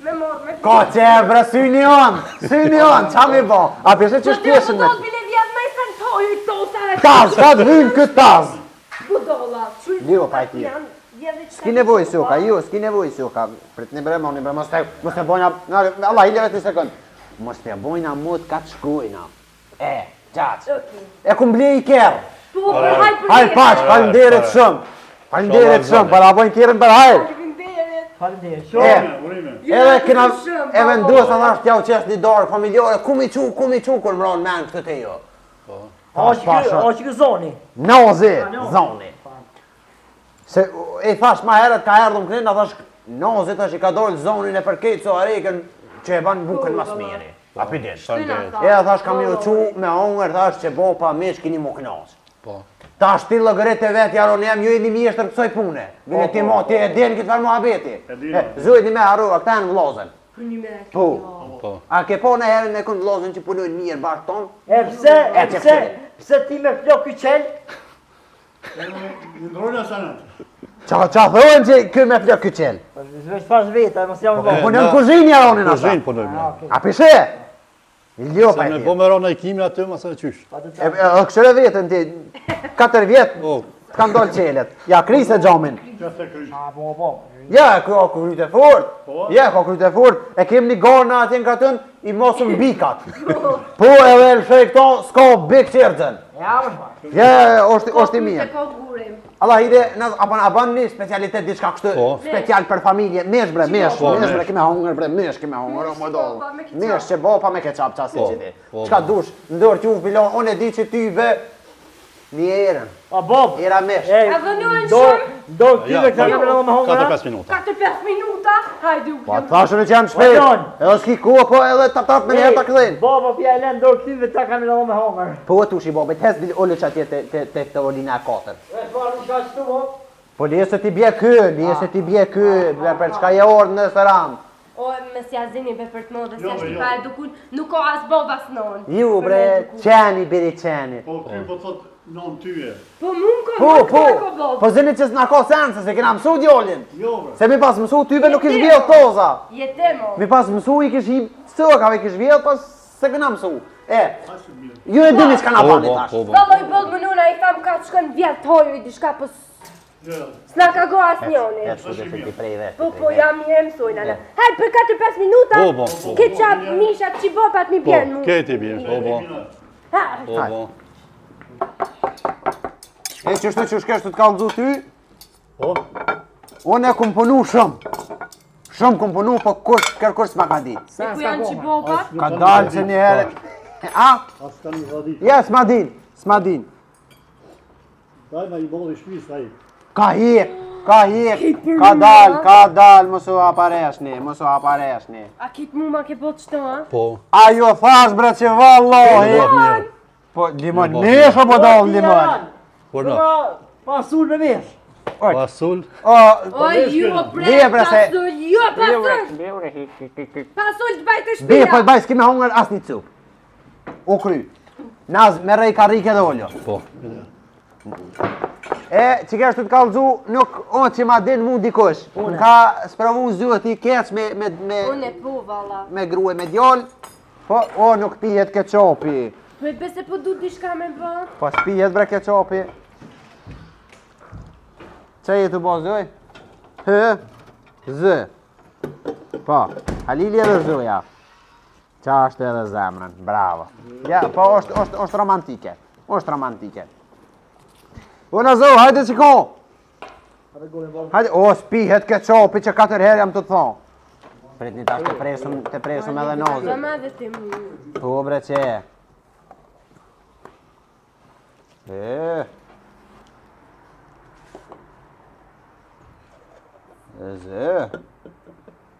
Me morë, me Ka qef, bre, syni on, syni on, qa mi bo? A peshe që Po shpjeshin po me... do bile vjedh me sen toju i tosa e Taz, ka të hynë këtë taz. Budolla. Lio, pa e tjerë. S'ki nevojë si u ka, jo, s'ki nevojë si u ka. Prit një bre, një bre, mos të, mos të bojna, na, Allah, hile vetë një sekund. Mos të bojna mut ka të shkujna. E, qaq. E kum ble i kerr. Po, për hajr për Hajr paç, faleminderit shumë. Faleminderit shumë, para bojnë kerrin për hajr. Faleminderit. Faleminderit. E, Urime. edhe kena shumë, e vendos a thash t'jau qes një dorë familjare, ku mi qu, ku mi qu, kur mron men këtë të jo. O që ky, o që ky zoni. Nozi, zoni. Se e thash ma herët ka erdhëm këne, na thash Nozi tash i ka dalë zonin e përkejt Suharekën që e ban bukën mas miri. A pi din. Faleminderit. E thash kam ju qu me hongër, thash që bo pa mish kini mu knaq. Po. Tash ti llogarit e vet jaronem, ju jeni mjeshtër kësaj pune. Bile ti mo, ti e din këtë farë muhabeti. E din. E, Zujt një me harrua, këta janë vllazën. Po. Po. A ke po në herën e kun vllazën që punojnë mirë bashkë tonë? E pse, E, e që pse, pse? pse ti me flok ky qel? Një ndrojnë asanat. Qa, qa thojnë që ky me flok ky qel? Po veç thash vetë, mos jam Po vë. punon në kuzhinë jaronin ata. Kuzhinë punojmë. Ah, okay. A pishe? Jo Se pa e me tjerë. bo me rona i kimin aty, mos e qysh. E, e, e këshyre vetën ti, 4 vjet, Po. të kanë dalë qelet. Ja, krise gjamin. Ah, po, po. Ja, ka kryte fort. Ja, ka kryte fort. E kem një garë atje në katun, i mosëm bikat. Po edhe e lëshoj këto, s'ka bik qerdzën. Ja, më shma. Ja, është është i mirë. Ka gurim. Allah hide, na apo na bën një specialitet diçka kështu Po. special për familje. Mish bre, mish, Po, mish bre, mish. kemi hongër bre, mish kemi hongër, o më doll. qebapa me ketchup. Mish qebapa me ketchup çasi Po, që ti. po, Çka po. dush, ndor t'ju filon, unë e di që ty be një erën. A bob. Era mish. Ej, A vonohen do, shumë? do këtyve këta Ja, kanë me hongër. 4-5 minuta. 4-5 minuta, hajde u Po të thashën që jam shpejt. Jon. Edhe s'ki kohë, po edhe tap tap me një herë ta kthejnë. Baba pja e lën dorë këtyve ta kanë me hongër. Po tushi babit, hes bil ulëç atje te te te tavolina e katërt. E çfarë nuk ka këtu mo? Po lije se ti bje ky, lije se ti bje ky, bre për çka je ardhur në restoran. O, me si azini be për të modhe, se Jo, është i jo. pa edukun, nuk ka as bab as non. Ju Për bre, me eduku. qeni biri qeni. Po, ky po thot non tyje. Po mund ka, Po, mund po, ka ka bab. po zini që s'na ka sens, se kena mësu djolin. Jo, bre. Se mi pas mësu tyve nuk ish vjell toza. Jetemo. Mi pas mësu i kish hi sëkave kish vjell, pas se kena mësu. E, Ashtë mirë. ju e dini çka na Po, bani po, tash. po, po. Valloj boll më nuna i tham ka të shkon vjet hoju i diçka, po s- Jo. s'na ka go as njoni. E, shu dhe ti prej vetë. Po, po, jam i mësojna. na. Hajde, për 4-5 minuta, Po, po, po. ketchup, mishat, qebopat mi Po, bjen mu. keti bjen, po, po. Ha, Po, po. E që shtë që shkesh të të kallëzu ty, Po. unë e kum punu shumë. Shumë kum punu, po kush, kërkush s'ma ka dit. e ku janë qebopat? Ka dalë që një herë. A? As kanë një radit. Ja, s'ma din, s'ma din. Daj na i bolli shtëpisë ai. Ka hek, ka hek, ka dal, ka dal, mos u apareshni, mos u apareshni. A kitë mu ma ke po qëto, a? Po. A ju thash bre që vallahi. Po, mirë. Po limon, Po, mish apo dal limon? Po, no. Pasul me mish. Oj. Pasul. O, O, jo, bre, Bie, bre, se- pasul, jo, pasul. Pasul të bajtë Bie, shpia. po të baj, s'kime hongër asë një cupë. U kry. Naz, me rej karrike dhe oljo. Po. E, që kështë të kallëzu, nuk, o, që ma din mu dikush. Më ka sprovu zoti keq me, me, me, Unë e po, valla. me grue, me djallë. Po, o, nuk pihet keqopi. Po e bese po du diçka me bë. Po, s'pihet bre keqopi. Që je të bo zoj? H, Z. Po, Halili edhe Zoja. Qa është edhe zemrën, bravo. Ja, po është, është, është romantike. Është romantike. O në zo, hajde që ko. Hajde, o, s'pihet keqopi që katër herë jam të të thonë. Prit një tash të presum, të presum edhe nozën. Zëma dhe ti mu. Po bre që e. E. E zë.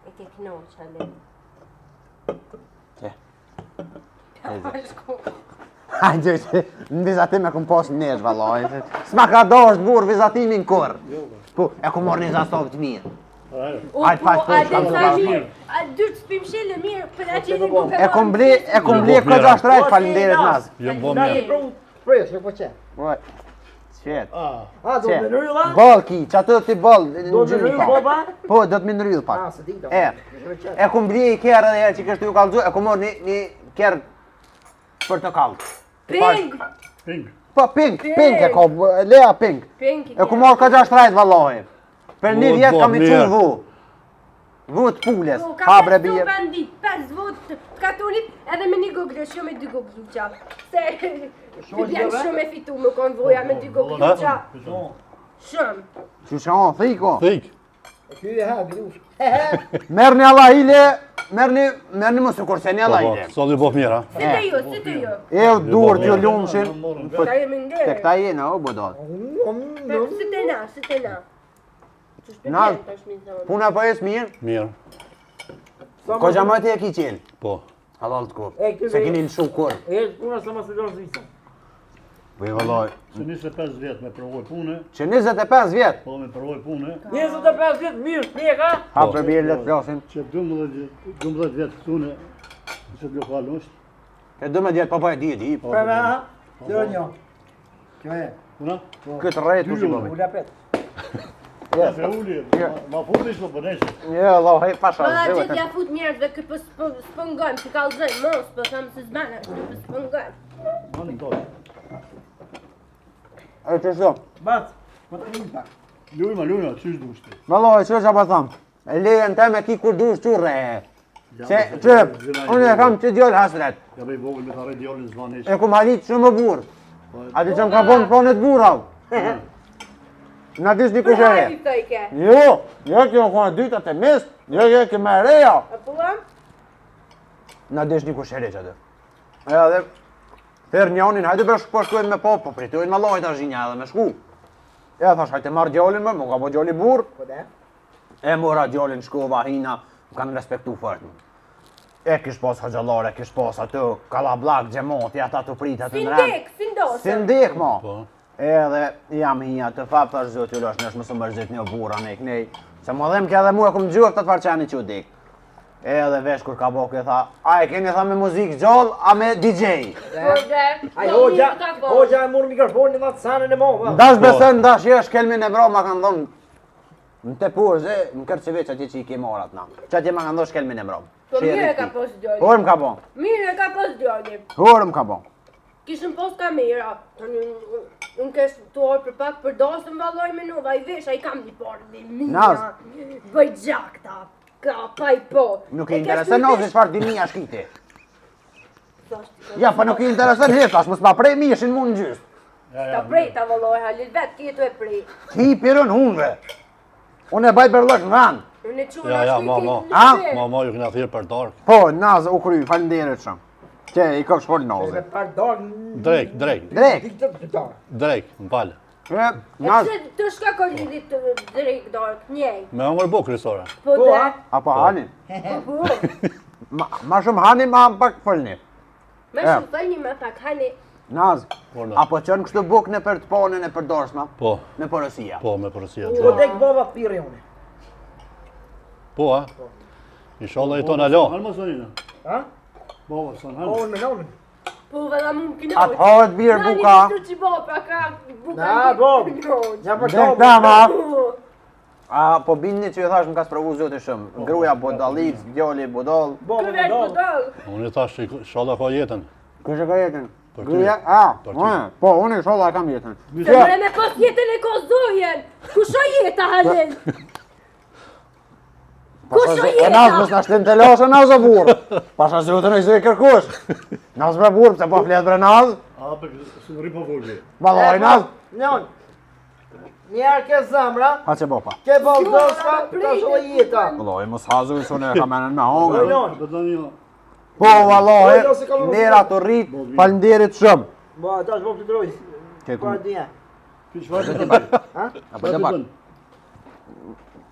E ke kno, qale. Që. Pa shku. Hajde, që në vizatim e kum pas në vallai. S'ma ka dashtë burr vizatimin kur. Po, e kum marrë një zastavë të mirë. O, Hajde, po, pa, po, a shkam dhe të sa pa. mirë. A dyrt s'pim shele mirë, për a qenin ku E kum ble, e kum ble Jo, po, këtë mirë. shtrejt, faleminderit Naz. Jo, po mirë. Presh, nuk po qe. Oj. Qet. Ah, A, do Qe. të ndrylla? Boll ki, që atë ti boll. në Do të gjymë ndryll pa. baba? Po, do të më ndryll pak. A, se di do. E, e kum ble i kerr edhe herë që kështu ju kallzu, e kum marrë një, një kerr portokall. Ping! Pink. Po, pink, pink e ka, Lea pink. Pink i E kum marrë ka shtrajt vallahi. Për një Po, vjet po, kam i çu mirë. vu. Vu të pulës. Po, ka Ha bre pesë bie. sopa në ditë, pesë vot të katunit edhe me një goglush, jo me dy gogluqa. Se ti vjen shumë e fitu me kon voja me dy gogluqa. Shumë. Që që on, thiko. Thik. Ky e ha, grush. Merrni Allahile, merrni, merrni mos u kurseni Po, po, Allahile. sot ju po mirë, ha. Si të ju, si të ju. E dur t'ju lumshin. Po, Ta jemi Te ndërë. këta jena, o budall. Si të na, si të na. Qysh për Na- vjen tash mi thonë. Puna po ec mirë. Mirë. Ko gjamati e ki qenë. Po. Halal të kur. E, këtu Se ve- keni lëshu kur. E, puna sa mos e dorë Zvicrën. Po i vëllai. Se 25 vjet me provoj pune, Që 25 vjet. po me provoj pune, 25 vjet mirë, pjeka. Ha Po. për birë le të flasim. që 12 12 vjet këtu në në këtë lokal është. Që 12 vjet po po e di e di. Po, Për me ha? Kjo një. Kjo e. Puna? Këtë rrejt u si bëmi. Ula pet. Ja, se uli, ma- ma futi ishte po nesër. Jo, Allah, hej pasha. Po zëve gjithë ja fut njerëzve kë po s'po s'po ngojmë, që kallzojmë, mos po them se s'ban ashtu, po s'po ngojmë. Ma në to. E që sho? Bac, po të rim pak. Lujma, lujma, qysh dush ti. Vëllai, ço çfarë po tham? E lejen teme ki kur dush qurre. Se, që, unë e kam që djallë hasret. Ja bëj vogël me ta rrë djalin s'ban hiç. E kum halit shumë më burr. A di që më ka bon punët burrav. Na dish një Për kush e re. hajdi thojke. Jo, jo kjo ka e dyta të mes, jo jo kjo më e reja. A po? a? Na dish një kush e re që atë. Edhe therr njonin, hajde bre po shkojmë me po, po pritojnë me llojt azhinja edhe me shku. E thash, hajde marr djalin më, më ka bo djali burr. Po da. E mora djalin shkova hina, më kanë respektu fort. E kish pas hoxhallar, e kish pas aty kallabllak xhemati, ata të prit aty Si në rend. ndek, si ndosëm. Si ndek mo. Po. Edhe jam hi atë fap thash zoti u lash nesh mos u mërzit një burra ne knej. Se më dhem ke edhe mua kum dëgjuar këtë farë qeni që u dik. Edhe vesh kur ka bo ke tha, a e keni tha me muzikë gjallë, a me DJ? Po dhe. Ai po hoxha, mirë ka bo. hoxha e mur mikrofonin dhe atë sanën e mua. Ndash besën, ndash jesh, kelmin e bro, ma kanë thonë në të porze, në Kërcevic atje që i ke marrat na. Që atje ma kanë thonë shkelmin e bro. Po mirë e ka pas djali. Horë më ka bo, Mirë e ka pas djali. horë më ka bo. Kishëm pas kamera. Tani unë unë kesh të orë për pak për dasëm valloj me nova i vesh, ai kam një parë dhe mija. Naz. Bëj gjakta. Ka pa i po. Nuk E i kesh intereson tu i Nazi vesh- çfarë dimija shkiti. Thash ti, Ja, po nuk i intereson hiç, tash mos ma prej mishin mu në gjysë. Ja, ja. Ta prej ta valloj Halil vet ti je tu e prej. Ti pirën hunve. Unë e baj bërllok në vend. Unë e çuna Ja, ja, ashtu i ma, ke ma. A? në Ma, ma, ju kena thirrë për darkë. Po, Naz u kry, faleminderit shumë. Që i kofsh fol Me Nazi. par dark. Drek, drek, Drek. Ditë të dark. drek, më fal. E, E Naz, pse të shka ka lidhje të drejt dark, njej. Me hëngër bukë kryesore. Po Po, dhe, a? apo hani? po po. Ma, ma shumë hani, ma pak folni. Ma E. shumë folni, ma pak hani. Naz, Por, a po qënë kështu bukë në për të ponën e përdorshme? Po. Me porosia. Po, me porosia. Po dek baba pirri unë. Po, a? Inshallah jeton alo. Hanë më sonina. Ha? Baba, son hanë. Po, unë me nonën. Po, valla mu më kënaqë. A të hahet birë buka? Nani që baba, ka buka. Na, bob. Ja për Dek tama. A po bindni që ju thash më ka sprovu zoti shumë. Po, Gruaja budallic, djali budall. Baba budall. Unë i thash që inshallah ka jetën. Kush e ka jetën? Për ty. Gruaja, a, Për ty. unë, po unë inshallah e kam jetën. Se mëre me pas jetën e ko zojen. Kush o jeta Halil? Kush o E jeta? naz mos na shtin të lashë naz o burr. Pasha zotën e zë kërkush. Naz bre burr, pse po flet bre naz? A, për së në ripa vogli. Vallai naz. Non. Njerë ke zemra, Ha që bopa. ke baldoska, ta shohë jeta. Vallai mos hazu se unë e kam menën me hongër. Non. Do të një... Po vallai, Po, se kam- nera të rrit, faleminderit shumë. Ba, tash po të droj. Ke Pa ku? dia. Ky çfarë të bën? A po të pak.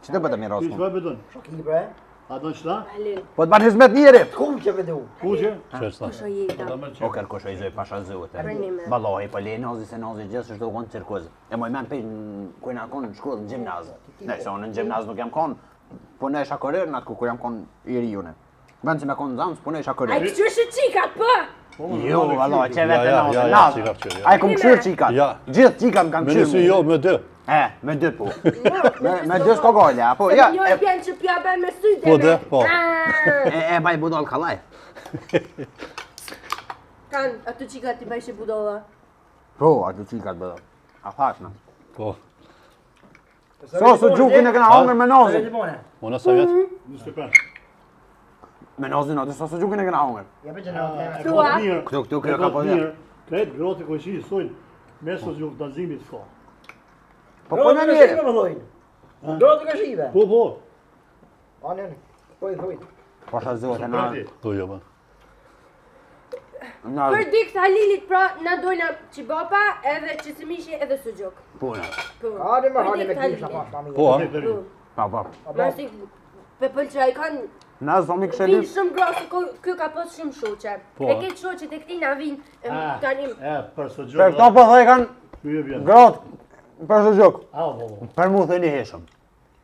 Ç'të bëtë mirë Ky osmon? çfarë bën? Shoki bre. A do çta? Halil, Po të ban hizmet njeri. Kuqe me du. Kuqe? kush o jeta? O kërkush o i zoj pasha zote. Përnime. Vallahi, po le nazi se nazi gjithë është konë cirkuz. E moj men pej ku jena konë në shkollë në gjimnaz. Ne, se unë në gjimnaz nuk jam konë, po ne isha korer në atë ku kur jam konë i ri une. Vend që me konë nxënës, po ne isha Ai korer. kështu është qikat, po? Jo, vallahi, që vetë Ja, ja, nazi, ja, ja, nazi. qika kqyr, ja. Ai kum kqyr qikat. Ja. Gjithë qikat më kanë Me kqyr. një sy jo, me dy. E, me dy po. Me, me dy s'ka gole, apo Se ja. me një E, bjen që pja bën me sy Po, dhe, po. e, e baj budall kallaj. Kanë ato qikat i bëjshe budalla. Po, ato qikat budall. A thash na. Po. So, së gjukin e kena hongër me nazin. Unë sa vjetë? 25. Me nazin atë sa së gjukin e kena hongër. Ja bëj gjëna. E Thua? ka mirë. Këtu, këtu, E kjo ka ka po mirë. Krejt grotë e kojshi thojnë, me së gjuk të zimit s'ka. Po po në mirë. Më thojnë. Grotë e kojshive. Po, po. Anë, anë. Po i thojnë. Pasha zotë na. Prati. Po, jo, po. Na Për dikt Halilit pra na dojna qibapa edhe qisëmishi edhe suxhuk. puna. Po. Hajde më Për hajde me dikt gishta Halilit. pas tani. Po, a? Pa pa. Masi pe pëlqej kanë Na zomi kështë vinë lyp. shumë gra se ky ka pas shumë shoqe. Po, E a? këtë shoqet e këtij na vinë em, tani E, për së gjuk. Për këto po thoj kanë Ky e vjen. gratë për së gjok. A, po, po. Për mu thënë i heshëm.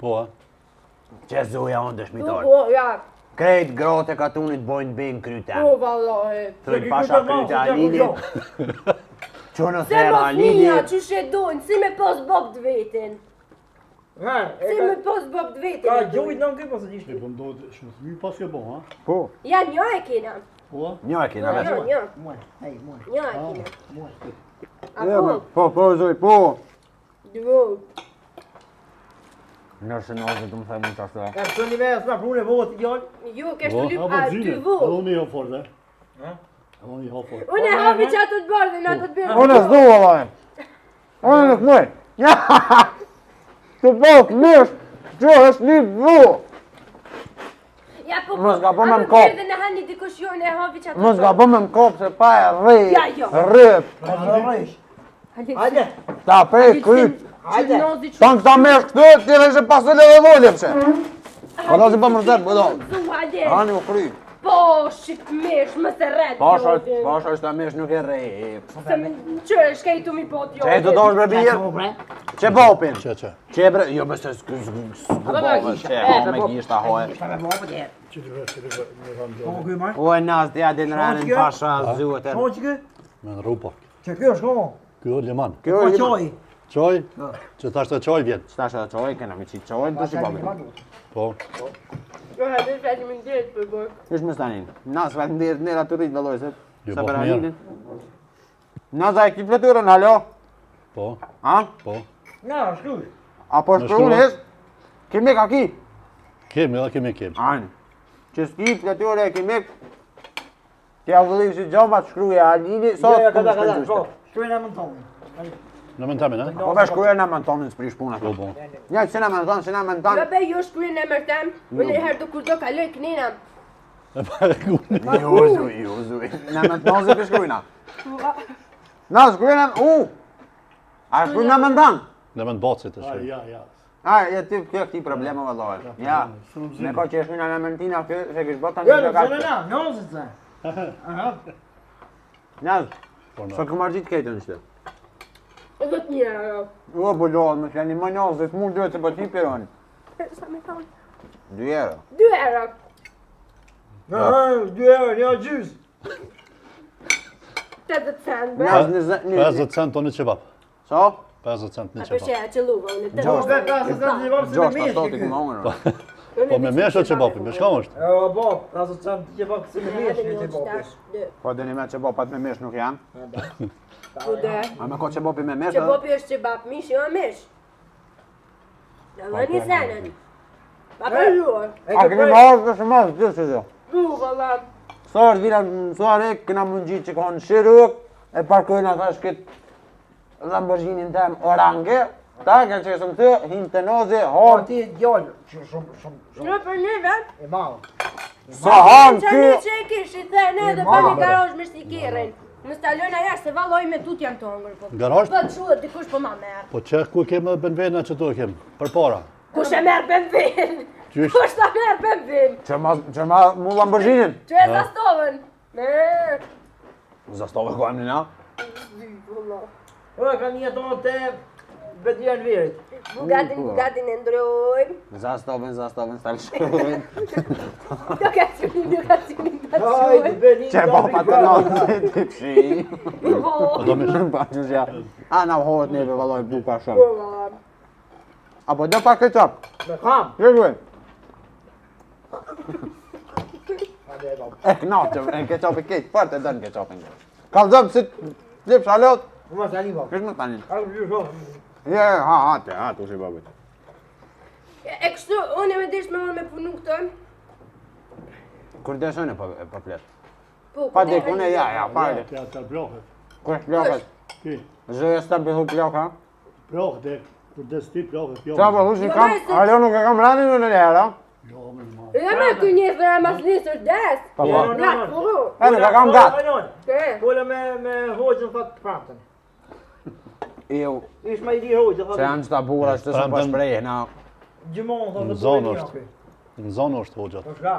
Po, a? Që zoja unë Po, dëshmitar. po, ja. Krejt gratë e katunit bojnë bejnë kryte. Po vallahi. Thojnë pasha kryte Halilit. Që në Se thera mos mija, Halilit. qysh e dojnë, si me pas bob të vetin. Ha, e Si ka me pas bob të vetin. ka e dojnë. gjujt në ky po se dish. E po ndodh shumë fëmijë pas ke bo, ha? Po, Ja, një e kena. Po, a? një e kena Një, vesh. një, Mua, hey, mua. një e kena. Mua. A Jo, po, Po, po, zoj, po. dvo. Nëse nazi të më themi që ashtu. E pse një vetë na punë vot djalë. Jo, kesh Po. të lyp A, po, a zine. dy Edhe vo. unë i ha fort, e? Edhe unë i ha fort. Unë e hapi që ato të bardhin, ato të bardhin. Unë s'du vallai. Unë nuk muj. Ja. Të bok mish, që është një vu. Ja, po, Mos gabo me ato më kop. të bardhin e hani dikush jo, unë e hapi që ato Mos gabo me më kop se pa e rri. Ja, jo. Rrip. Rrish. Hajde. Ta prej kryt. Hajde. Ta në këta mesh këtu, ti dhe ishe pasole dhe volje pse. Po lazi pa mërzet, po do. Hajde. Hani u kry. Po, shqip mish, më se rret. Pasha, djodin. pasha është ta mish nuk e rri. Se më qyre, shkej tu mi po djodin. Që e të dosh bre birë? Që bopin? Që, që. Që bre, jo bëse s'ku s'ku bopin, që e ho me gishta ho e. Gishta me po tjerë. Që të vesh, që të vesh, me thamë Po djalë. ky marr. O e nas, t'ja din ranin kjo? pasha zuetën. Po çka? Me në rru pak. Çe ky është ko? Ky o liman. Kjo Po e çoj. Çoj? Që tash të çoj vjen. Tash edhe çoj, kena me qitë çojnë, të si bopin. Po. Jo, hajde, faleminderit për bërë. Ish më stanin. Nas, faleminderit nera të rrit vëlloj se. Jo, sa po, për mirë. Halilin. Nas, a e ki fleturën, halo? Po, A? po. Na, shkruaj. A po Në shkruan shkruan. hes? Kimik a ki? Kemi, edhe kemi, kemi. Anë. Që s'ki fleturë e kimik, T'ja vëllim si gjomat shkruje Halili, sot Jo, jo, ku kada, më kada. shpëngjyshte. Po, shkruaj në emrin tonë. Në më tamin, a? Po be shkruje në mëntonin s'prish puna. Po, po. Ja, që në mënton, që në mënton. Jo, be, jo shkruaj në emër tem. Unë herë do kur do kaloj knena. E pa e ku. Jo, zuj, jo, zuj. Në mënton se të shkrujna. Na, shkruje në... U! A shkruaj në mënton? Në më të bacit të A, shkruaj. ja, ja. A, ja ti kjo këti probleme vëllai. Ja. Me ka që e shkruajna në mëntina kë, se kish bërë tani Jo, në jo, ka. na, nozit se. Aha. Naz. Po Sa kë marrë gjithë ketën që? Edhe të njera, jo. Jo, po lo, më fjani më njohë, dhe të mund duhet të po ti piron. Sa me thonë? 2 euro. 2 euro. Në, 2 euro, një gjysë. 80 cent, bre. 50 cent të një qebap. Sa? 50 cent një qebap. A përshë, a qëlluva, unë të Gjashtë. 50 cent një qebap, si me mish. Gjashtë, ashtë, të Po. Po me mish o qebapi, me shka është? E, o, bo, 50 cent një qebap, si me mish një qebapi. Po, dhe një me qebapat me mish nuk janë. Po dhe. A me ka qebapi me mish? Qebapi është qebap, mish, jo mish. Në një senën. Pa përruar. A kemi marrë të shumë asë, gjithë që gjë. Bu, valla. Sa është vina në Suharekë, këna më ngjitë që kanë shiruk, e parkojnë ata shkët Lamborghini tem orange, ta ke që sëm të, hinë të nozi, Po hon, ti djalë, shumë shumë shumë shumë Në për neve, e madh. sa hon që ky, një që e kish, i the ne dhe pa madh, një garozh me shtikirin. Më stalojnë aja se valloj me tut janë të hongër, po. Garazh? Po të quhet dikush po ma merr. Po që ku e kemë edhe BMW-në që tu e kemë? Përpara. Kush e merr BMW-n? Qysh? Kush ta merr BMW-n? që ma, që ma mu Lamborghinin. Që e zastovën? Merr. Zastove ku emrin, a? Valla. Po ka një tonë te Bedri Enverit. Bugatin, Bugatin e ndrojmë. Zastoven, zastoven, stalshën. Lokacionin, lokacionin ta Hajde quajmë. Berlin. Që po pa të nozi, ti pshi. Po. Po do mish. Pa që që A, na hohet neve, valloj, buka Po, shumë. valla. Apo do pak ketchup? Me kam. Jo, jo. Hajde e bab. E knaqëm, e ketchupi keq, fort e dën ketchupin. Kallzëm si t'lip shalot, Më tani bab. kish më tani. Ka më shumë. Je, ha, ha, te, ha, tushi babit. E e kështu, unë e me desh me marrë me punu këtë. Kur deshën e po po flet. Po, Pa po, dek, unë ja, ja, pa dek. Ja, ta blohet. Kur plakët? Ti, Zë s'ta bëhu plak, ha? blohet e kur des ti blohet, jo. Qa po thush Jo, kam, me se- alo nuk e kam ranin unë një herë, ha? Jo, më ma. Ja me ky një thëra mas nesër des. Po, po. Ja, po. E nuk e kam gat. Ke. Fola me me hoxhën thot të premten. Jo, Ish më i ri hoxhë thot. se janë qëta burra që të së po Premten- shpreh, na. Gjimon thot. Në zonë është. Në zonë është hoxhat, Po shka,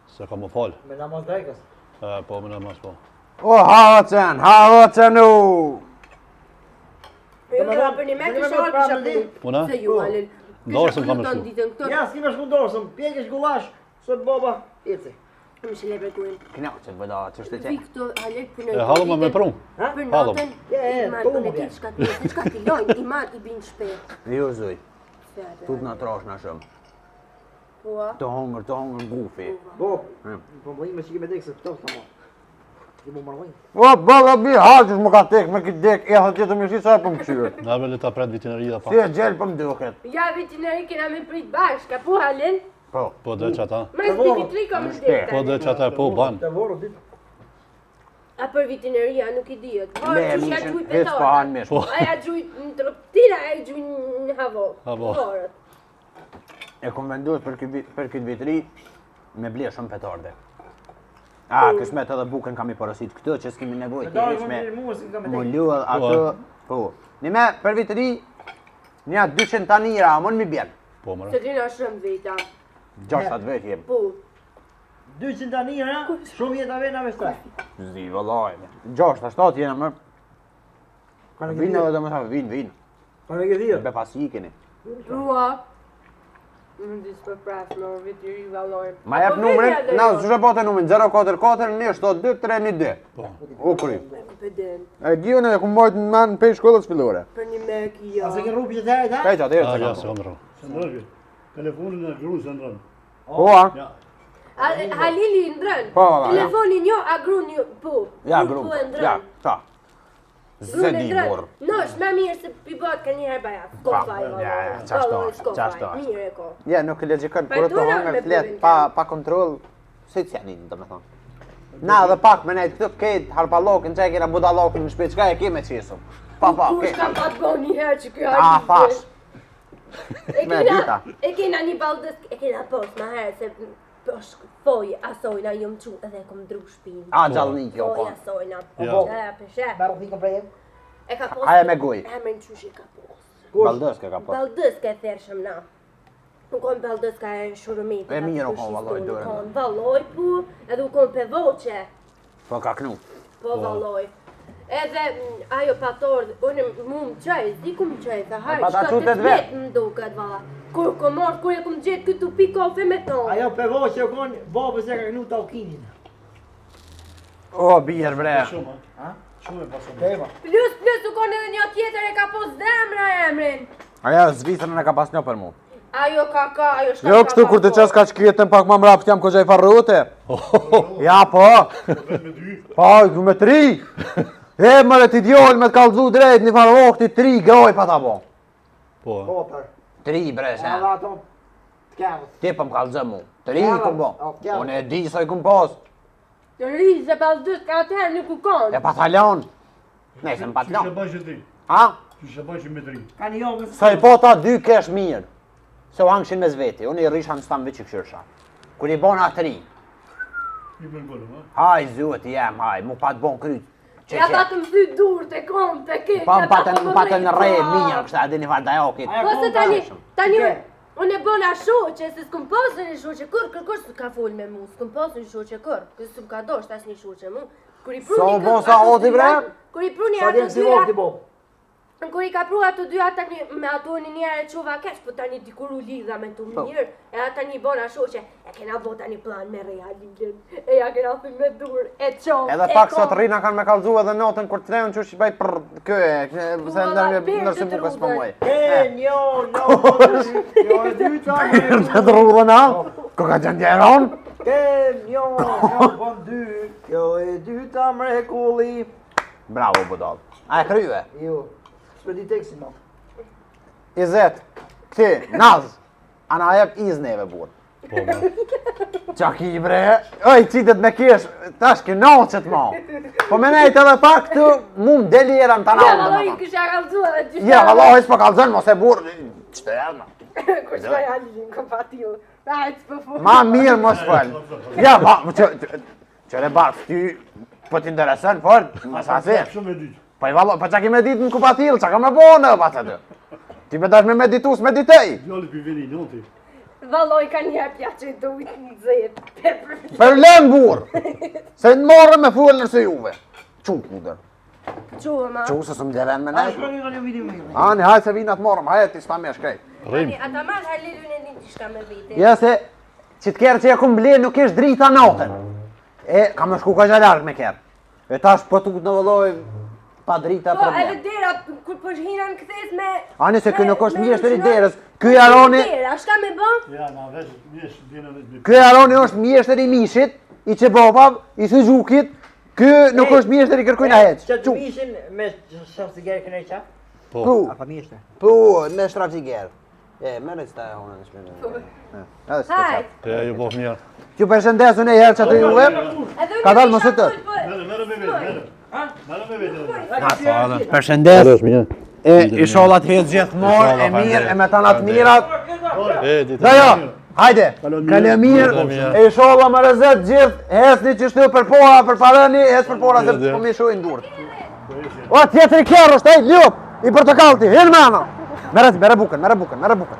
se ka më falë. me namaz drekës. E, po, më namaz, po. O, ha, ocen, ha, ocen, u! Jo, kena për një me kisha orë kisha punu. Puna? Se ju, Halil. Dorsën kam Kisha e punu shku. ditën këto. Ja, s'ki me shku dorsën, pjekësh gullash, sot baba, eci. Më shile përkujnë. Knaqet, vëlla, që është e Vi qe. këto, Halil, punoj. E hallëm me pru. Për Hallëm. natën, Je, e, iman, tu unë më e di vjen. çka ti, di çka ti lojnë, iman i bin shpejt. Jo, zuj, Fjalë. tut na trash na shumë. Po, a? Të hongër, të hongër gufi. Po, po më ime që kemi dek se ftohtë ama. Ti më marrojnë. O, bëlla, bi, ha, që më ka tek, me këtë dek, e thë tjetër me shi, sa e po më qyrë. Na vele ta pret vitin e ri dhe Si pa. e gjel po më duket. Ja vitin e ri kena me prit bashkë, apo Halil? Po, Po dhe që ata. Mas vitit ri kam Në vdek shpe. Po tani. dhe që ata, po, ban. Të voru ditë. A për vitin e ri, a nuk i dihet. Po, Le, qysh ja mishin, gjuj hiç po hanë mish. Po. A ja gjuj në troptina, a ja gjuj në havo. Havo. Vorët. E kom vendos për këtë vit, për këtë vit ri me ble shumë petarde. A, kësmet edhe bukën kam i porosit këtë që s'kemi nevojë ti Petarde hiç më me mirë mua, si kam me mu tek. lull atë. Po. Një me për vit ri një 200 tanira, a mund mi bjen. Po, mëre. Se kena shumë veta. 6-7 vet jem. Po. 200 tani, ha? Shumë jeta vena me shtaj. Zi vëllai. 6-7 jena më. Vinë edhe do më thënë, vinë, vinë. Pa me gëdhirë. Be pasi ikeni. Rua. Më di s'po pras, më vit i ri valloj. Ma jep numrin, na zyshe bote numrin 044 172 312. Po. U kry. Ku pe den? E di unë e ku mbajt në men prej shkollës fillore. Për një mek jo. A se ke rrugë që të ha? Prej atëherë A, se ja, kam. se kam rru. Se ndrën. Telefonin e gruan se ndrën. Po, a? Ja, A, Halili i ndrën. Po, valla, ja. Telefonin jo, a grun jo, po. Ja, Grun grum. Po e ndrën. Ja, ta. Se Grun e di ndrën. burr. No, është më mirë se pi bëhet ka një herë baja. S'ko Pa, faj, valla. ja, ja, qashtu Valla, është, s'ko qashtu faj, është. Mirë e ko. Ja, nuk e logjikon Pa kur të dona hëngër me flet burrin pa tem. pa kontroll, si të janin, domethënë. Na edhe pak me nejt këtu këtë harpallokën që e kena budallokën në shtëpi, çka e ke me qesëm? Pa pa, Kush ke. ka pa të bo një herë që kjo A thash. E Me kena, dita. e kena një baldës, e kena pos ma herë se po shk- foj asojna jom qu edhe e kom ndru shpinë. A gjallni kjo Foj po. asojna. Ja. Ja, peshe. Merë thikën prej e. E ka pos. Aja me gojë. Emrin qysh i ka pos. Baldës ke ka po. Baldës ka e thershëm na. Nuk kon baldës ka e shurumit. E mirë u kon, valloj, dorën. Kon valloj pu, edhe u kon pe voce. Po ka knu. Po valloj. Edhe ajo pa tordh, unë mu më qaj, s'di ku më qaj, tha haj, pa ta shka qu të të vet më duket valla. Kur kom ardh, kur e kom gjetë këtu pi kafe me tonë. Ajo pe vo që u konë, babës e ka kënu tallkinin. O, birë bre. Shumë, a? Shumë e pasur. Peva. Plus, plus, u konë edhe një tjetër e ka pos zemra emrin. Ajo Zvicrën e ka pas një për mu. Ajo ka ka, ajo shka Jo, ka kështu ka kur të po. qes ka qkjetën pak ma mrapsht jam kogja i farrute. Ja, po. Me dy. Po, ju me tri. E, mëre ti djallë me të kallzu drejt, një farë vakti tri groj pa ta bo. Po, Po, për. Tri, bre, se. Edhe ato të kemës. Ti po më kallzë mu. Tri Kjava, kum bo. o, kjava. Unë e di sa i kum pas. Të ri, se pas dytë, ka atëherë nuk u konë. E pa ta lanë. Nëse më pa të Qysh e lanë. bajsh e tri? Ha? Qysh e bajsh me tri? Ka një javë Sa i po ta dy kesh mirë. Se u hangshin mes veti, unë i rrisha në stan veç i këshyrsha. Kur i bona tri, I bën golë, ha? haj zoti jem, haj, mu pa të bon kryt. Që Ja që. ta të më thy dur të kom, të ke. Pa më patën, më patën rre mirë, kështa edhe një farë dajakit. Ajo Po se tani, tani Ke. unë e bona shoqe, se s'kum pasur një shoqe kur, kërkush s'ka fol me mu, s'kum pasur një shoqe kur, kë s'm ka dosht asnjë shoqe mu. Kur i pruni Sa u kë- bo sa ato oti, bre? dyja- Kur i pruni Sa ato djem si dyja, vokti, bo. kur i ka pru ato dyja tani me ato një njerë e quva keq, po tani dikur u lidha me të Po. mirë, e ata tani bona shoqe, e kena bo tani plan me realilin, e ja kena thy me dur, e qo, Edhe e pak kom. sot rrina kanë me kallzu edhe natën kur të treun qysh i baj për kë, se valla, ndër birë ndër se të bukës po rrugën. muaj. E, njo, no, dy, kjo e dyta, Të rrugën ha? Ko ka gjendje e ronë? E, njo, njo, bon dy, kjo e dyta mrekulli. Bravo budall. A e krye? Jo, s'po di tekstin mo. Izet, këti, Naz, a na jep iz neve burr. po, me. Qa ki bre? Oj, qitet me kesh, tash kënaqet ma. Po me nejt edhe pak këtu, mu më deli era në Ja, tanavë, valla, i domethënë. kisha kallzu edhe gjysha. Ja, vallahi s'po kallzon, mos e burr. Ç'të e ma. Kur shkoj Halilin, kompatil. Hajt, s'po fol. Ma mirë mos fol. Ja, ma, që, që, që re bark, ty, po t'intereson fort, mos asi. Shumë e dytë. Po i vallo, po çka ke me ditë në kupatil, çka ka me bo në pas aty? Ti me dash me meditu, s'meditej. Djali pi veni noti. Valloj ka një herë pjaçe dujt në zet. Pepër. Për lëm burr. Se në morë me fuel nërse juve. Qu kudër. Çu ma. Qu se s'më deren me A ne. shkoni në një video më. Ani, hajde se vinë atë morëm, hajde ti s'ta me shkrej. Rrim. Tani ata marr Halilin e din diçka me vete. Ja se, që të kerë që e kum ble nuk ish drita natën. E, kam me shku kaq larg me kerë. E tash po tu në vëlloj pa drita Po problem. edhe dera kur po hina në kthesë me Ani se ky me- nuk është me mjeshtër i rrëshqinor- derës. Ky Aroni, Dera, shka me bë? Ja, na veç, mjesh, djena veç me. ky Aroni është mjeshtër i mishit, i qebapave, i sugjukit. Ky nuk është mjeshtër i kërkujna heq. Që të Qu. mishin me shafsiger këne qa? Po. Pu, A pa mjeshte? pu, me shtrapziger. E, merre që ta e honën në shpinë. Edhe s'ka Hajt. qatë. E, ju bof mirë. T'ju përshëndes unë e herë që të juve. Edhe unë Ka dalë kisha mos e të. fol, po- Merre, merre me vetë, merre. Merre me vetë. Na falë. Përshëndes. Është mirë. E, inshallah të jetë gjithmonë e mirë e me tana të mirat. E, ditë. Da jo, hajde. Kalo mirë. Kalo mirë. Kalo mirë. E inshallah më rrezet gjithë, hecni qështu përpara, përparoni, hec përpara se Mirë, po më shohin durt. O tjetri kerr është ai lup, i portokallti, hin mano. Merre, merre bukën, merre bukën, merre bukën.